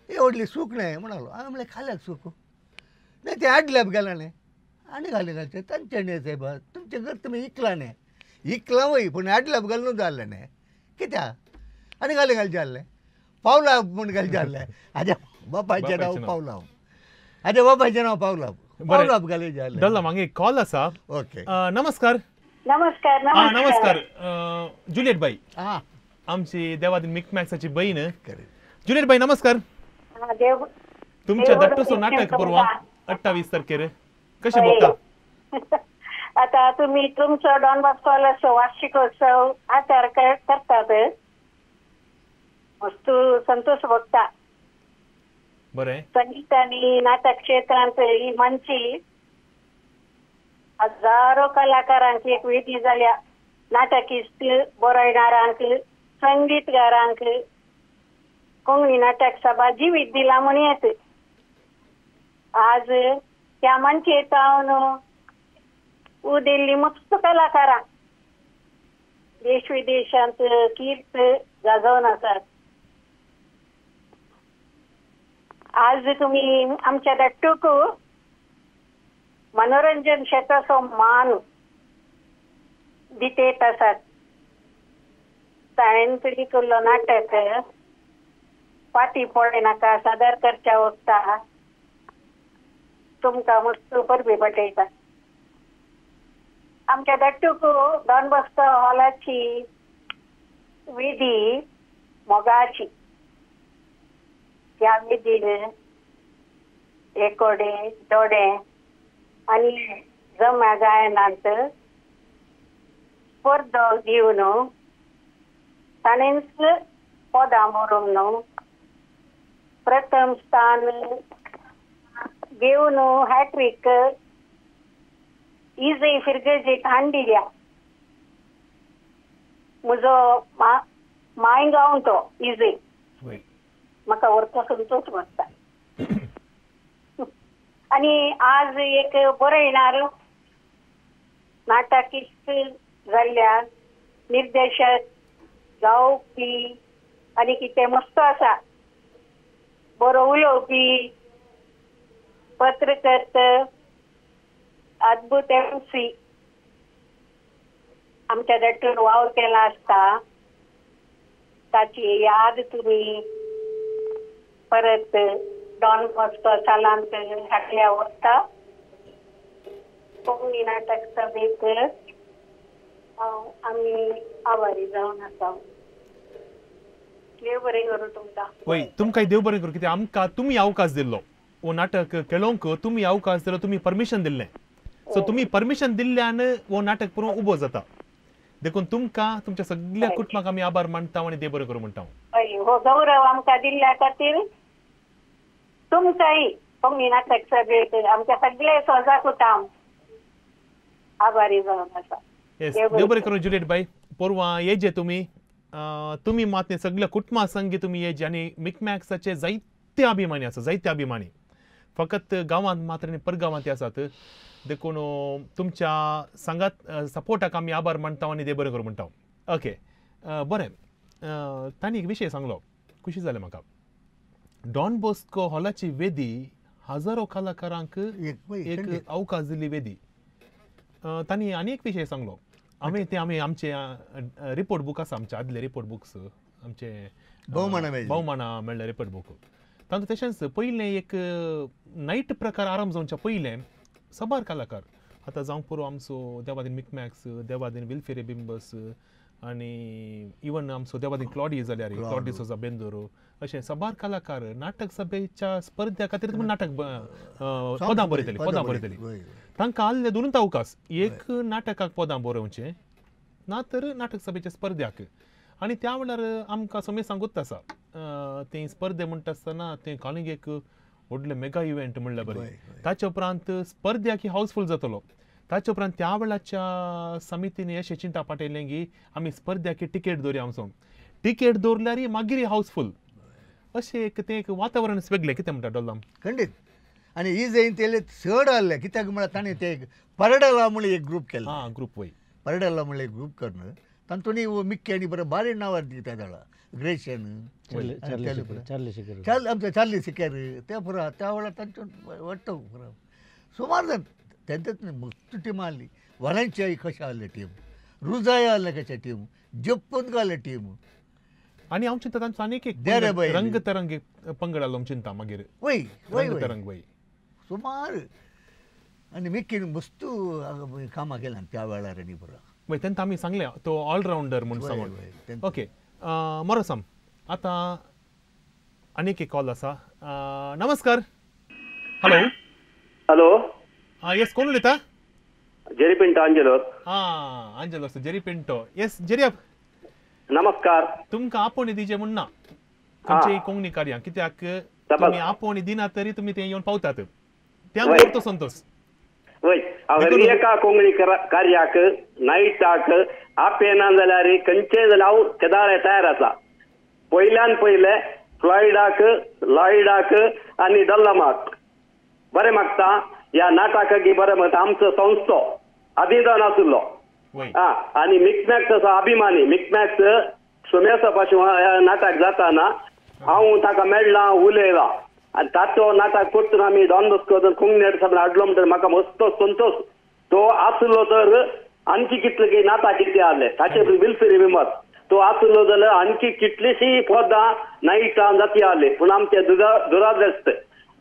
हे व्हडली सूक न्हय म्हणालो हांवें म्हणलें खाल्याक सूक न्हय ते ॲड लॅब गेला न्हय आनी घालें घालचें तांचें न्हय सायबा तुमचें घर तुमी इकलां न्हय इकलां वय पूण ॲड लॅब घालून जालें न्हय कित्याक आनी घालें घालचें आहलें पावला म्हूण घालचें आहलें हाज्या बापायचें नांव पावला हाज्या बापायचें नांव पावला डल्ला मागे कॉल आसा ओके नमस्कार नमस्कार नमस्कार जुलियट बाई आमची देवादीन मिकमॅक्साची बहीण जुलियट बाई नमस्कार तुमच्या धाकटूसो नाटक परवा 28 तारखेर कशें बघता आता तुम्ही तुमचो डॉन बॉस्को वार्षिकोत्सव आचार करतात वस्तू संतोष बघता बरें संगीत आनी नाटक क्षेत्रांत ही मंची हजारो कलाकारांची एक वेदी जाल्या नाटकिस्ट बरयणारांक संगीतकारांक कोंकणी नाटक सभा जिवीत दिला म्हूण येत आज त्या मंचेर जावन उदेल्ली मस्त कलाकारां देश विदेशांत कीर्त गाजोवन आसात आज तुम्ही आमच्या धाकटूक मनोरंजन क्षेत्राचो मान दितेत आसात ताणें तरी केल्लो नाटक फाटी पळयनाका सादर करच्या वखता तुमकां मस्त परबी पटयता. आमच्या दट्टूक डॉन बॉस्को हॉलाची विधी मोगाची. त्या विधीन एकोडे दोडे आनी जम्या गायनांत स्पर्धो दिवन ताणेंच पदां बरोवन न्हू प्रथम स्थान घेवन हॅट्रीक इजय फिरगर्जेक हाडिल्या. म्हजो मायगांव तो इजय म्हाका वरपासून तोच बसता. आनी आज एक बरयणार नाटकिस्ट जाल्ल्या निर्देशक गावपी आनी कितें मस्त आसा, बरो उलोवपी, पत्रकर्त अद्भुत एम सी आमच्या दट्टून वावर केला आसता. ताची याद तुमी परत डॉन बॉस्को सालांत हाडल्या वता. कोंकणी नाटक सभेक आमी आभारी जावन आसा. देव बरें करूं तुमकां. वय तुमकां देव बरें करूं, कित्याक आमकां तुमी अवकाश दिल्लो हो नाटक खेळोवंक, तुमी अवकाश दिलो, तुमी परमिशन दिल्लें. सो तुमी परमिशन दिल्ल्यान हो नाटक पुरो उबो जाता. देखून तुमकां तुमच्या सगळ्या कुटुंबाक आमी आभार मानता आनी देव बरें करूं म्हणटा. हय, हो गौरव आमकां दिल्ल्या खातीर तुमकांय कोंकणी नाटक सभेक आमच्या सगळे सोजा कुटाम आभारी जावन आसा. येस, देव बरें करूं जुलियट बाय. पोरवां येजे तुमी, तुमी मात सगळ्या कुटुंबा संगी तुमी येजे. आनी मिकमॅक्साचे जायते अभिमानी आसा, जायते अभिमानी फकत गांवांत मात्र न्ही परगांवांत आसात. देखून तुमच्या सांगात सपोर्टाक आमी आभार मानता आनी देव बरें करूं म्हणटा. ओके बरें, तांणी एक विशय सांगलो, खुशी जालें म्हाका. डॉन बॉस्को हॉलाची वेदी हजारो कलाकारांक एक अवकाश दिल्ली वेदी. तांणी आनी एक विशय सांगलो, आमी ते आमी आमचे रिपोर्ट बूक आसा, आमचे आदले रिपोर्ट बुक्स, आमचे भोवमानां मेळ्ळे रिपोर्ट बूक, तातूंत तशेंच पयलें एक नायट प्रकार आरंभ जावच्या पयलें साबार कलाकार आतां जावंक पुरो आमचो देवादीन मिकमॅक्स, देवादीन विल्फेरे बिंबस आनी इवन आमचो देवादीन क्लॉडी जाल्यार क्लॉडी सोजा बेंदोरो, अशें साबार कलाकार नाटक सभेच्या स्पर्ध्या खातीर नाटक पदां बरयतली, पदां बरयतली. तांकां आहले दोनूच अवकाश, एक नाटकाक पदां बरोवचें ना तर नाटक सभेच्या स्पर्ध्याक. आनी त्या वेळार आमकां समेज सांगूच आसा ते स्पर्धे म्हणटा आसतना तें कालिंग एक व्हडलें मेगा इव्हेंट म्हणल्यार बरें. ताचे उपरांत स्पर्ध्याक हावसफूल जातलो. ताचे उपरांत त्या वेळाच्या समितीन अशें चिंता पाटयलें की आमी स्पर्ध्याक टिकेट दवरया आमचो, टिकेट दवरल्यार मागीर हावसफूल, अशें एक तें एक वातावरण वेगळें. कितें म्हणटा डोल्लाम? खंडीत. आनी ही जंय तेले चड आहले कित्याक म्हळ्यार ताणें ते परडला म्हणून एक ग्रूप केलो. आं, ग्रूप वय परडला म्हणून एक ग्रूप करून तातूंत मिक्की आनी बरें बारीक नांवां दिता जाणा, ग्रेशन, आमचे चार्ली सिकेर, ते पुरा त्या वेळार तांचो वाडटो पुरा सुमार जाण तेंचेच मस्त टिमां आहली. वालेन्शिया कशें आहले टीम, रुजाय आहले कशें टीम, जप्पून आहले टीम. आनी हांव चिंता तांचो आनीक एक रंग तरंग एक पंगड आहलो चिंता मागीर, वय वय तरंग वय सुमार. आनी मिक्कीन मस्त कामां केल्यान त्या वेळार आनी पुरा. वय तेन्ना आमी सांगलें तो ऑलरावंडर म्हूण सांगून. ओके मोरोसम, आतां आनीक एक कॉल आसा. नमस्कार. हॅलो. हॅलो. आं येस, कोण उलयता? Jerry Pinto, Angelo. आं आंजेलो जेरी पिंटो. येस जेरी, नमस्कार. तुमकां आपोवणी दिवचें म्हूण ना खंयचेय कोंकणी कार्यांक, कित्याक तुमी आपोवणी दिना तरी तुमी ते येवन पावतात, त्या तो संतोष. वय, हांव एका कोंकणी कार्याक नायटाक आपयना जाल्यार खंयचेय जाल्यार हांव केदाळे तयार आसा. पयल्यान पयले फ्लॉयडाक, लॉयडाक आनी डल्लमाक बरें मागता. ह्या नाटकाक बरें मागता. आमचो संस्थो आदीं जावन आशिल्लो आनी मिकमॅक्स असो अभिमानी. मिकमॅक्स सुमेसा पासून ह्या नाटक जाताना हांव ताका मेळ्ळां, उलयलां आनी ताचो नाटक परतून आमी डॉन बॉस्को कोंकणी सभेन हाडलो म्हणटकीर म्हाका मस्त संतोश. तो आसलो तर आणखी कितले की नाटक कितें आहले ताचे विल्फेरी बिंबस तो आसलो जाल्यार आणखी कितलीशीं पदां नायटां जाती आहली. पूण आमचे दुरादस्त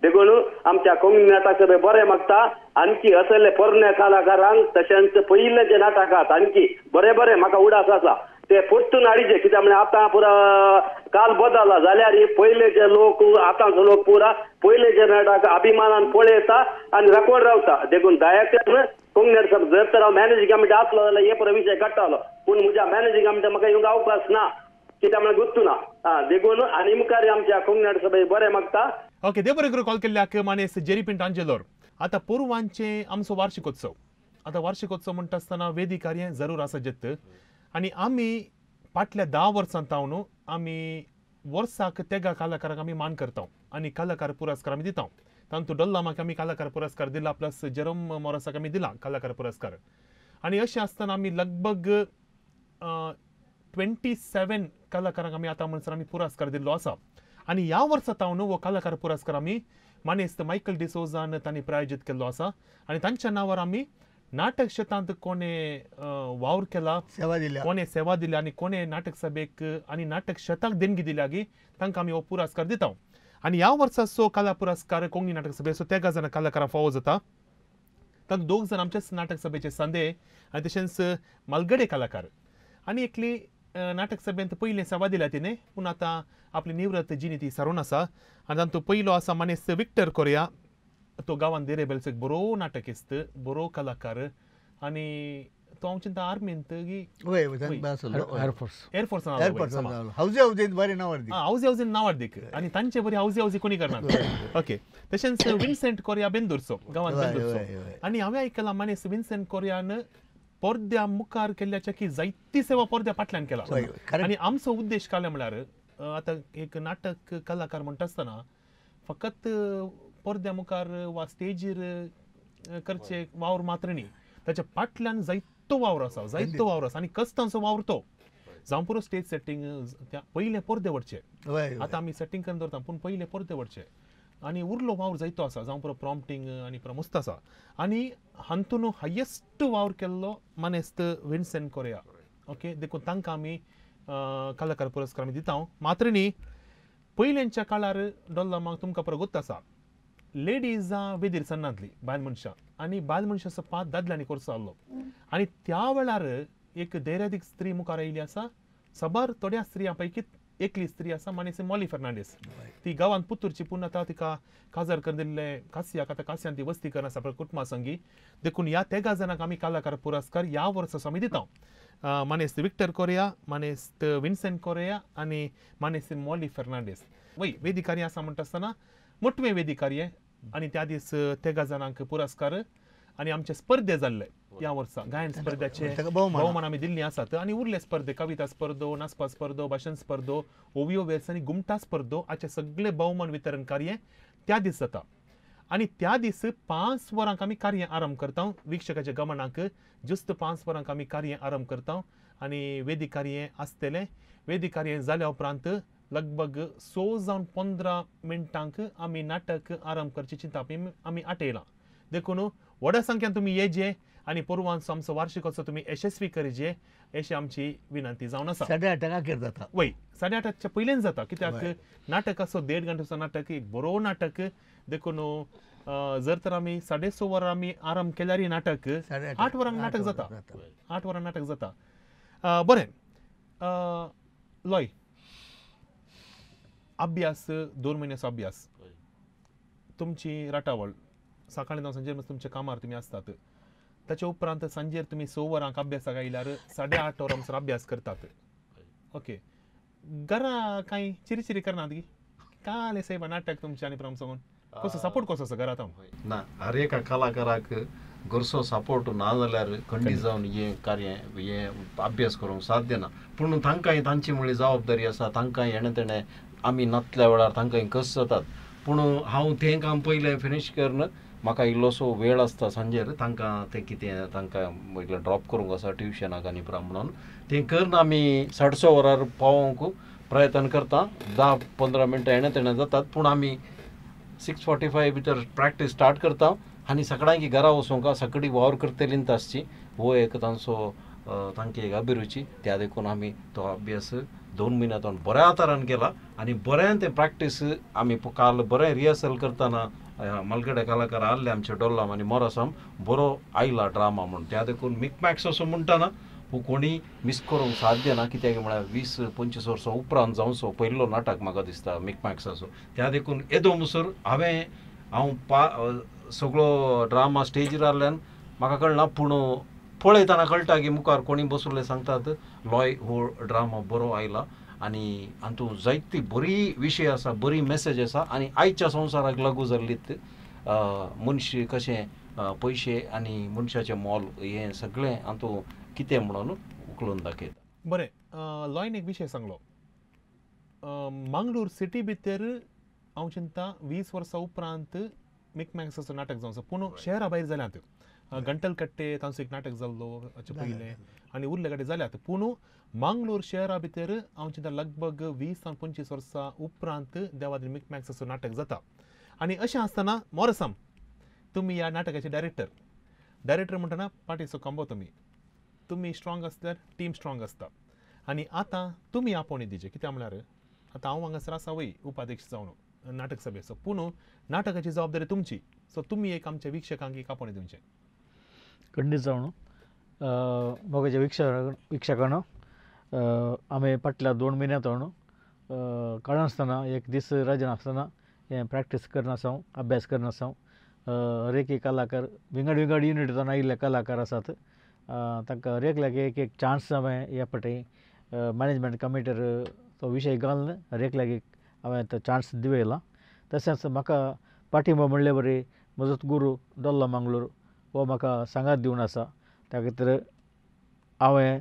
देखून आमच्या कोंकणी नाटक सभे बरें मागता आणखी असले पोरण्या कलाकारांक तशेंच पयिल्ले जे नाटकांत आणखी बरें बरें म्हाका उडास आसा ते परतून हाडचे कित्याक म्हळ्यार आतां पुरा काल बदलला जाल्यार पयलेचे लोक आतांचो लोक पुरा पयलेचे नाटक अभिमानान पळयता आनी राखून रावता. देखून दया करून कोंकणी नाटक सभा जर तर हांव मॅनेजिंग कमिटी आसलो जाल्यार हे पुरो विशय काडटालो पूण म्हज्या मॅनेजिंग कमिटी म्हाका येवंक अवकाश ना कित्याक म्हळ्यार गुत्तू ना. देखून आनी मुखार आमच्या कोंकणी नाटक सभे बरें मागता. ओके, देव बरें करूं कॉल केल्ल्याक मानेस जेरी पिंट आंजेलोर. आतां पोरवांचे आमचो वार्षिकोत्सव, आतां वार्षिकोत्सव म्हणटा आसतना वेदी कार्य जरूर आसा जेत आनी आमी फाटल्या 10 वर्सां तावन आमी वर्साक तेगा कलाकारांक आमी मान करता आनी कलाकार पुरस्कार आमी दिता. तातूंत डोल्लामाक आमी कलाकार पुरस्कार दिला, प्लस जेरोम मोरासाक आमी दिला कलाकार पुरस्कार. आनी अशें आसतना आमी लगभग 27 कलाकारांक आमी आतां म्हणसर आमी पुरस्कार दिल्लो आसा. आनी ह्या वर्सा तावन हो कलाकार पुरस्कार आमी मानेस्त मायकल डिसोजान तांणी प्रायोजीत केल्लो आसा आनी तांच्या नांवार आमी नाटक क्षेत्रांत कोणे वावर केला, सेवा दिल्या, कोणे सेवा दिल्या आनी कोणे नाटक सभेक आनी नाटक क्षेत्राक देणगी दिल्या गी तांकां आमी हो पुरस्कार दिता. आनी ह्या वर्साचो कला पुरस्कार कोंकणी नाटक सभेचो तेगा जाणां कलाकारांक फावो जाता. तातूंत 2 जाण आमच्याच नाटक सभेचे सांदे आनी तशेंच मालगडे कलाकार आनी एकली नाटक सभेंत पयलें सेवा दिल्या तिणें पूण आतां आपली निवृत्त जिणी ती सारून आसा. आनी तातूंत पयलो आसा मानेस्त विक्टर कोरिया, तो गांवांत देरेबेल्स एक बरो नाटकिस्त, बरो कलाकार आनी तो हांव चिंता आर्मींत एअरफोर्सान हावजी हावजीन नांवार्दीक आनी तांचे बरी हावजी हावजी कोणी करना. ओके, तशेंच विन्सेंट कोरिया बेंदूरचो, गांवांत बेंदूरचो. आनी हांवें आयकलां मानेस्त विन्सेंट कोरियान पडद्या मुखार केल्ल्याच्या की जायती सेवा पडद्या फाटल्यान केला. आनी आमचो उद्देश काय म्हळ्यार आतां एक नाटक कलाकार म्हणटा आसतना फकत पडद्या मुखार वा स्टेजीर करचे वावर मात्र न्ही, ताच्या फाटल्यान जायतो वावर आसा, जायतो वावर आसा आनी कश्टांचो वावर तो जावं पुरो स्टेज सेटींग त्या पयलें पडदे वडचे, आतां आमी सेटींग करून दवरता पूण पयलें पडदे वडचे आनी उरलो वावर जायतो आसा, जावं पुरो प्रॉम्प्टींग आनी प्रमुस्त आसा. आनी हातून हायेस्ट वावर केल्लो मानेस्त विन्सेंट कोरिया. ओके, देखून तांकां आमी कलाकार पुरस्कार आमी दिता. मात्र न्ही, पयल्यांच्या काळार डोल्लामाक तुमकां पुरो गोत्त आसा लेडीजां वेदीर सरनातली बायल मनशां आनी बायल मनशाचो पात दादल्यांनी करचो आहलो आनी त्या वेळार एक धैर्यादीक स्त्री मुखार आयिल्ली आसा. साबार थोड्या स्त्रियां पैकी एकली स्त्री आसा मानेस्त मॉली फर्नांडीस. ती गांवांत पुतूरची पूण आतां तिका काजार करून दिल्ले कासियाक, आतां कासियान ती वस्ती करून आसा आपल्या कुटुंबा संगी. देखून ह्या तेगा जाणांक आमी कलाकार पुरस्कार ह्या वर्सा आमी दिता. मानेस्त विक्टर कोरिया, मानेस्त विन्सेंट कोरिया आनी मानेस्त मॉली फर्नांडीस. वय वेदी कार्य आसा म्हणटा आसतना मोटवें वेदी कार्य आनी त्या दीस तेगा जाणांक पुरस्कार आनी आमचे स्पर्धे जाल्ले ह्या वर्सा गायन स्पर्ध्याचे भोवमान आमी दिल्ली आसात आनी उरले स्पर्धे कविता स्पर्धो, नाचपा स्पर्धो, भाशण स्पर्धो, ओवियो वेर्स आनी गुमटा स्पर्धो हाचे सगळे भोवमान वितरण कार्य त्या दीस जाता. आनी त्या दीस 5 वरांक आमी कार्य आरंभ करता. वीक्षकाच्या गमनाक जुस्त 5 वरांक आमी कार्य आरंभ करता आनी वेदी कार्य आसतलें. वेदी कार्य जाल्या उपरांत लगभग 6 जावन 15 मिनटांक आमी नाटक आरंभ करची चिंता आमी आटयलां. देखून व्हडा संख्यान तुमी येजे आनी पोरवांचो आमचो वार्षिकोत्सव तुमी यशस्वी करचे अशी आमची विनंती जावन आसा. 8:30 जाता. वय 8:30 पयलेंच जाता कित्याक नाटक आसो 1.5 घंट्याचो नाटक, एक बरो नाटक. देखून जर तर आमी 6:30 वरां आमी आरंभ केल्यार नाटक 8 वरांक नाटक जाता, 8 वरां नाटक जाता. बरें लॉय, अभ्यास 2 म्हयन्याचो अभ्यास, तुमची राटावळ सकाळी जावं सांजेर तुमच्या कामार तुमी आसतात, ताच्या उपरांत सांजेर तुमी 6 वरांक अभ्यासाक आयल्यार 8:30 वरां म्हणसर अभ्यास करतात. ओके, घरा कांय चिरी चिरी करनात की काल साहेब नाटक तुमचें आनी प्रम सांगून कसो सपोर्ट कसो आसा घरांत? ना, हर एका कलाकाराक घरचो सपोर्ट ना जाल्यार खंडीत जावन हें कार्य हें अभ्यास करूंक साध्य ना. पूण तांकांय तांची म्हणली जबाबदारी आसा, तांकां हेणें तेणें आमी नातल्या वेळार तांकां कस जातात. पूण हांव तें काम पयलें फिनीश करून म्हाका इल्लोसो वेळ आसता सांजेर, तांकां तें कितें तांकां इल्लें ड्रॉप करूंक आसा ट्युशनाक आनी प्रा म्हणून तें करून आमी 6:30 वरार पावोवंक प्रयत्न करता. 10-15 मिनटां हेणें तेणें जातात पूण आमी 6:45 भितर प्रॅक्टीस स्टार्ट करता आनी सगळ्यांकी घरा वचोंक सगळी वावर करतली आसची हो एक तांचो तांकी एक अभिरुची. त्या देखून आमी तो अभ्यास 2 म्हयन्यां बऱ्या तरान केला आनी बऱ्यान तें प्रॅक्टीस आमी काल बरें रिहर्सल करतना मालगडे कलाकार आहले आमचे डोल्लाम आनी मोरासाम बरो आयला ड्रामा म्हूण. त्या देखून मिकमॅक्स असो म्हणटना कोणी मिस करूंक साध्य ना, कित्याक म्हळ्यार 20-25 वर्सां उपरांत जावचो पयलो नाटक म्हाका दिसता मिकमॅक्साचो. त्या देखून येदो म्हणसर हांवें हांव सगळो ड्रामा स्टेजीर आहल्यान म्हाका कळना, पूण पळयतना कळटा की मुखार कोणी बसले सांगतात लॉय हो ड्रामा बरो आयला आनी हातूंत जायती बरी विशय आसा, बरी मॅसेज आसा आनी आयच्या संवसाराक लागू जाल्लीत मनशी कशें पयशे आनी मनशाचें मोल हें सगळें हातूंत कितें म्हणून उखलून दाखयता. बरें, लॉयन एक विशय सांगलो, मंगळूर सिटी भितर हांव चिंता 20 वर्सां उपरांत मिकमॅक्साचो नाटक जावचो, पूण शहरा भायर जाल्यात गंटलकट्टे तांचो एक नाटक जाल्लो पयलें आनी उरले कडेन जाल्यात, पूण मंगळूर शहरा भितर हांव चिंता लगभग 20 आनी 25 वर्सां उपरांत देवाद्री मिकमॅक्साचो नाटक जाता. आनी अशें आसतना मोरसाम तुमी ह्या नाटकाचे डायरेक्टर, डायरेक्टर म्हणटना पार्टीचो खांबो तुमी, तुमी स्ट्रॉंग आसल्यार टीम स्ट्रॉंग आसता. आनी आतां तुमी आपोवणी दिवचें, कित्याक म्हळ्यार आतां हांव हांगासर आसा वय उपाध्यक्ष जावन नाटक सभेचो, पूण नाटकाची जबाबदारी तुमची, सो तुमी एक आमच्या वीक्षकांक एक आपोवणी दिवचें. खंडीत जावन मोगाच्या वीक्षकांनो, आमी फाटल्या 2 म्हयन्यांत जावन कळनासतना एक दीस रजा नासतना हें प्रॅक्टीस करनासा, अभ्यास करनासा. हर एक कलाकार विंगड विंगड युनिट जावन आयिल्ले कलाकार आसात, तांकां हर एकल्याक एक एक चान्स हांवें ह्या फावटी मॅनेजमेंट कमिटीर तो विशय घालून हर एकल्याक एक हांवें तो चान्स दिवयला. तशेंच म्हाका पाठिंबो म्हणले बरी म्हजोच गुरू डोल्लो मंगळूर हो म्हाका सांगात दिवन आसा. त्या खातीर हांवें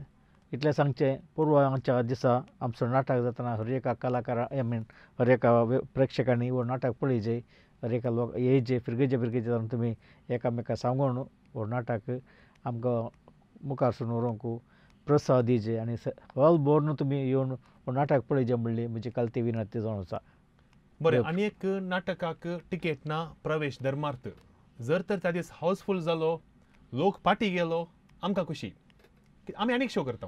इतलें सांगचें, पूर्वाच्या दिसा आमचो नाटक जातना हर एका कलाकारा I mean हर एका प्रेक्षकांनी हो नाटक पळयचें, हर एका लोक येयचे फिरगेचे फिरगेचे जावन तुमी एकामेका सांगून हो नाटक आमकां मुखार सून व्हरूंक प्रोत्साह दिवचें आनी हॉल भरून तुमी येवन हो नाटक पळयचें म्हणली म्हजी काल ती विनंती जावन आसा. बरें, आनी एक नाटकाक टिकेट ना, प्रवेश धर्मार्थ, जर तर त्या दीस हावसफूल जालो, लोक पाटी गेलो, आमकां खुशी, आमी आनीक शो करता.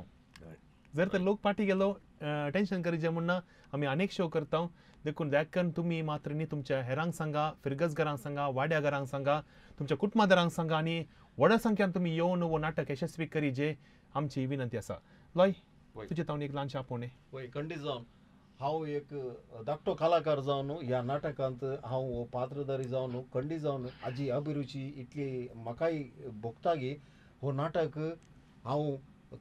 जर तर लोक पाटी गेलो टेंशन करीचे म्हूण ना, आमी आनीक शो करता. देखून दयाकन तुमी मात्र न्ही तुमच्या हेरांक सांगा, फिरगजघरांक सांगा, वाड्या घरांक सांगा, तुमच्या कुटुंबादारांक सांगा आनी व्हडा संख्यान तुमी येवन हो नाटक यशस्वी करीचे आमची विनंती आसा. लॉय, तुजे तावन एक ल्हानशें आपोवणें. वय, खंडीत जावन हांव एक धाकटो कलाकार जावन ह्या नाटकांत हांव हो पात्रधारी जावन खंडीत जावन हाजी अभिरुची इतली म्हाकाय भोगता की हो नाटक हांव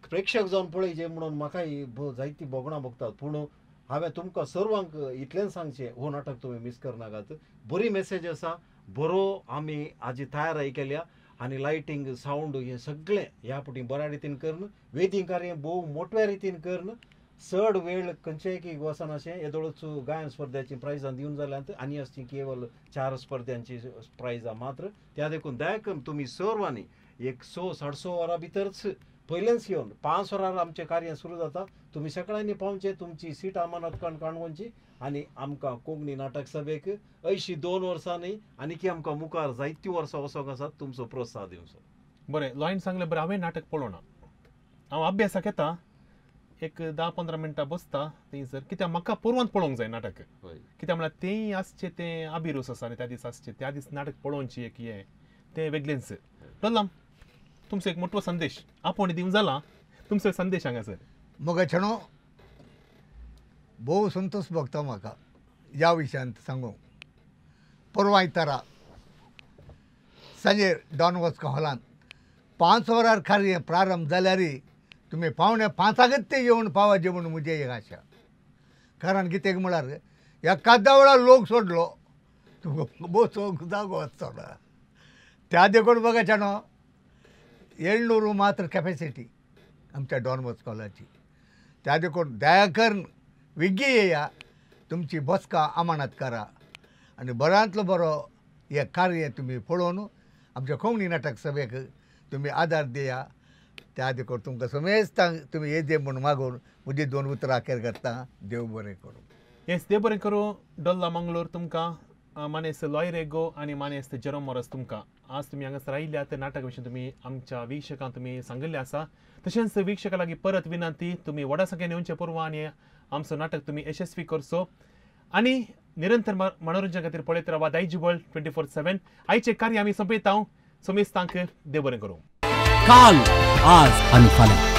प्रेक्षक जावन पळयचें म्हणून म्हाकाय जायतीं भोगणां भोगतात. पूण हांवें तुमकां सर्वांक इतलेंच सांगचें, हो नाटक तुमी मीस करनाकात. बरी मॅसेज आसा, बरो आमी हाजी तयारी केल्या आनी लायटींग सावंड हें सगळें ह्या फावटी बऱ्या रितीन करून वेदींग कार्य भोव मोठ्या रितीन करून चड वेळ खंयचेय की वचनाशें येदोळच गायन स्पर्ध्याची प्रायजां दिवन जाल्यांत आनी आसची केवल 4 स्पर्ध्यांची प्रायजां मात्र. त्या देखून दया करून तुमी सर्वांनी एक 6 साडे 6 वरां भितरच पयलेंच येवन 5 वरार आमचें कार्य सुरू जाता, तुमी सगळ्यांनी पावचें, तुमची सीट अमानत काणकोणची आनी आमकां कोंकणी नाटक सभेक अंयशीं 2 वर्सां न्ही आनीकी आमकां मुखार जायतीं वर्सां वचोंक आसात, तुमचो प्रोत्साह दिवचो. बरें, लॉयन सांगलें बरें, हांवें नाटक पळोवना, हांव अभ्यासाक येता, एक 10-15 मिनटां बसता थंयसर, कित्याक म्हाका पोरवांत पळोवंक जाय नाटक, कित्याक म्हळ्यार तें आसचें तें अभिरूच आसा आनी त्या दीस आसचें त्या दीस नाटक पळोवचें एक हें तें वेगळेंच. डोल्लाम, तुमचो एक मोटो संदेश आपोवणी दिवन जाला, तुमचो संदेश हांगासर. मग छणो भोव संतोष भोगता म्हाका ह्या विशयांत सांगूंक. परवां आयतारा सांजेर डॉन वॉस्को हॉलांत 5 वरार कार्य प्रारंभ जाल्यार तुमी 4:45 ते येवन पावाचे म्हूण म्हजी एक आशा. कारण कित्याक म्हळ्यार एकाद्या वेळार लोक सोडलो तुमकां बसोंक जागो आसचो ना. त्या देखून बघा छानो 700 मात्र कॅपेसिटी आमच्या डॉन बॉस्को हॉलाची. त्या देखून दया करून विग्गी येया, तुमची बसका अमानत करा आनी बऱ्यांतलो बरो हें कार्य तुमी पळोवन आमच्या कोंकणी नाटक सभेक तुमी आदार दिया. त्या देखून तुमकां समेस्तांक तुमी येजे म्हूण मागून म्हजी 2 उतरां अखेर करता. देव बरें करूं. येस, देव बरें करूं. डोल्ला मंगळूर तुमकां, मानेस्त लॉय रेगो आनी मानेस्त जेरोम मोरस तुमकां आज तुमी हांगासर आयिल्ल्या त्या नाटका विशीं तुमी आमच्या वीक्षकांक तुमी सांगिल्लें आसा. तशेंच वीक्षकां लागीं परत विनंती, तुमी व्हडा संख्येन येवचे पूर्व आनी आमचो नाटक तुमी यशस्वी करचो आनी निरंतर मनोरंजन खातीर पळयत रावा दायजिवर्ल्ड 24/7. आयचें कार्य आमी सोंपयता. समेस्तांक देव बरें करूं. काल, आज आनी फाल्यां.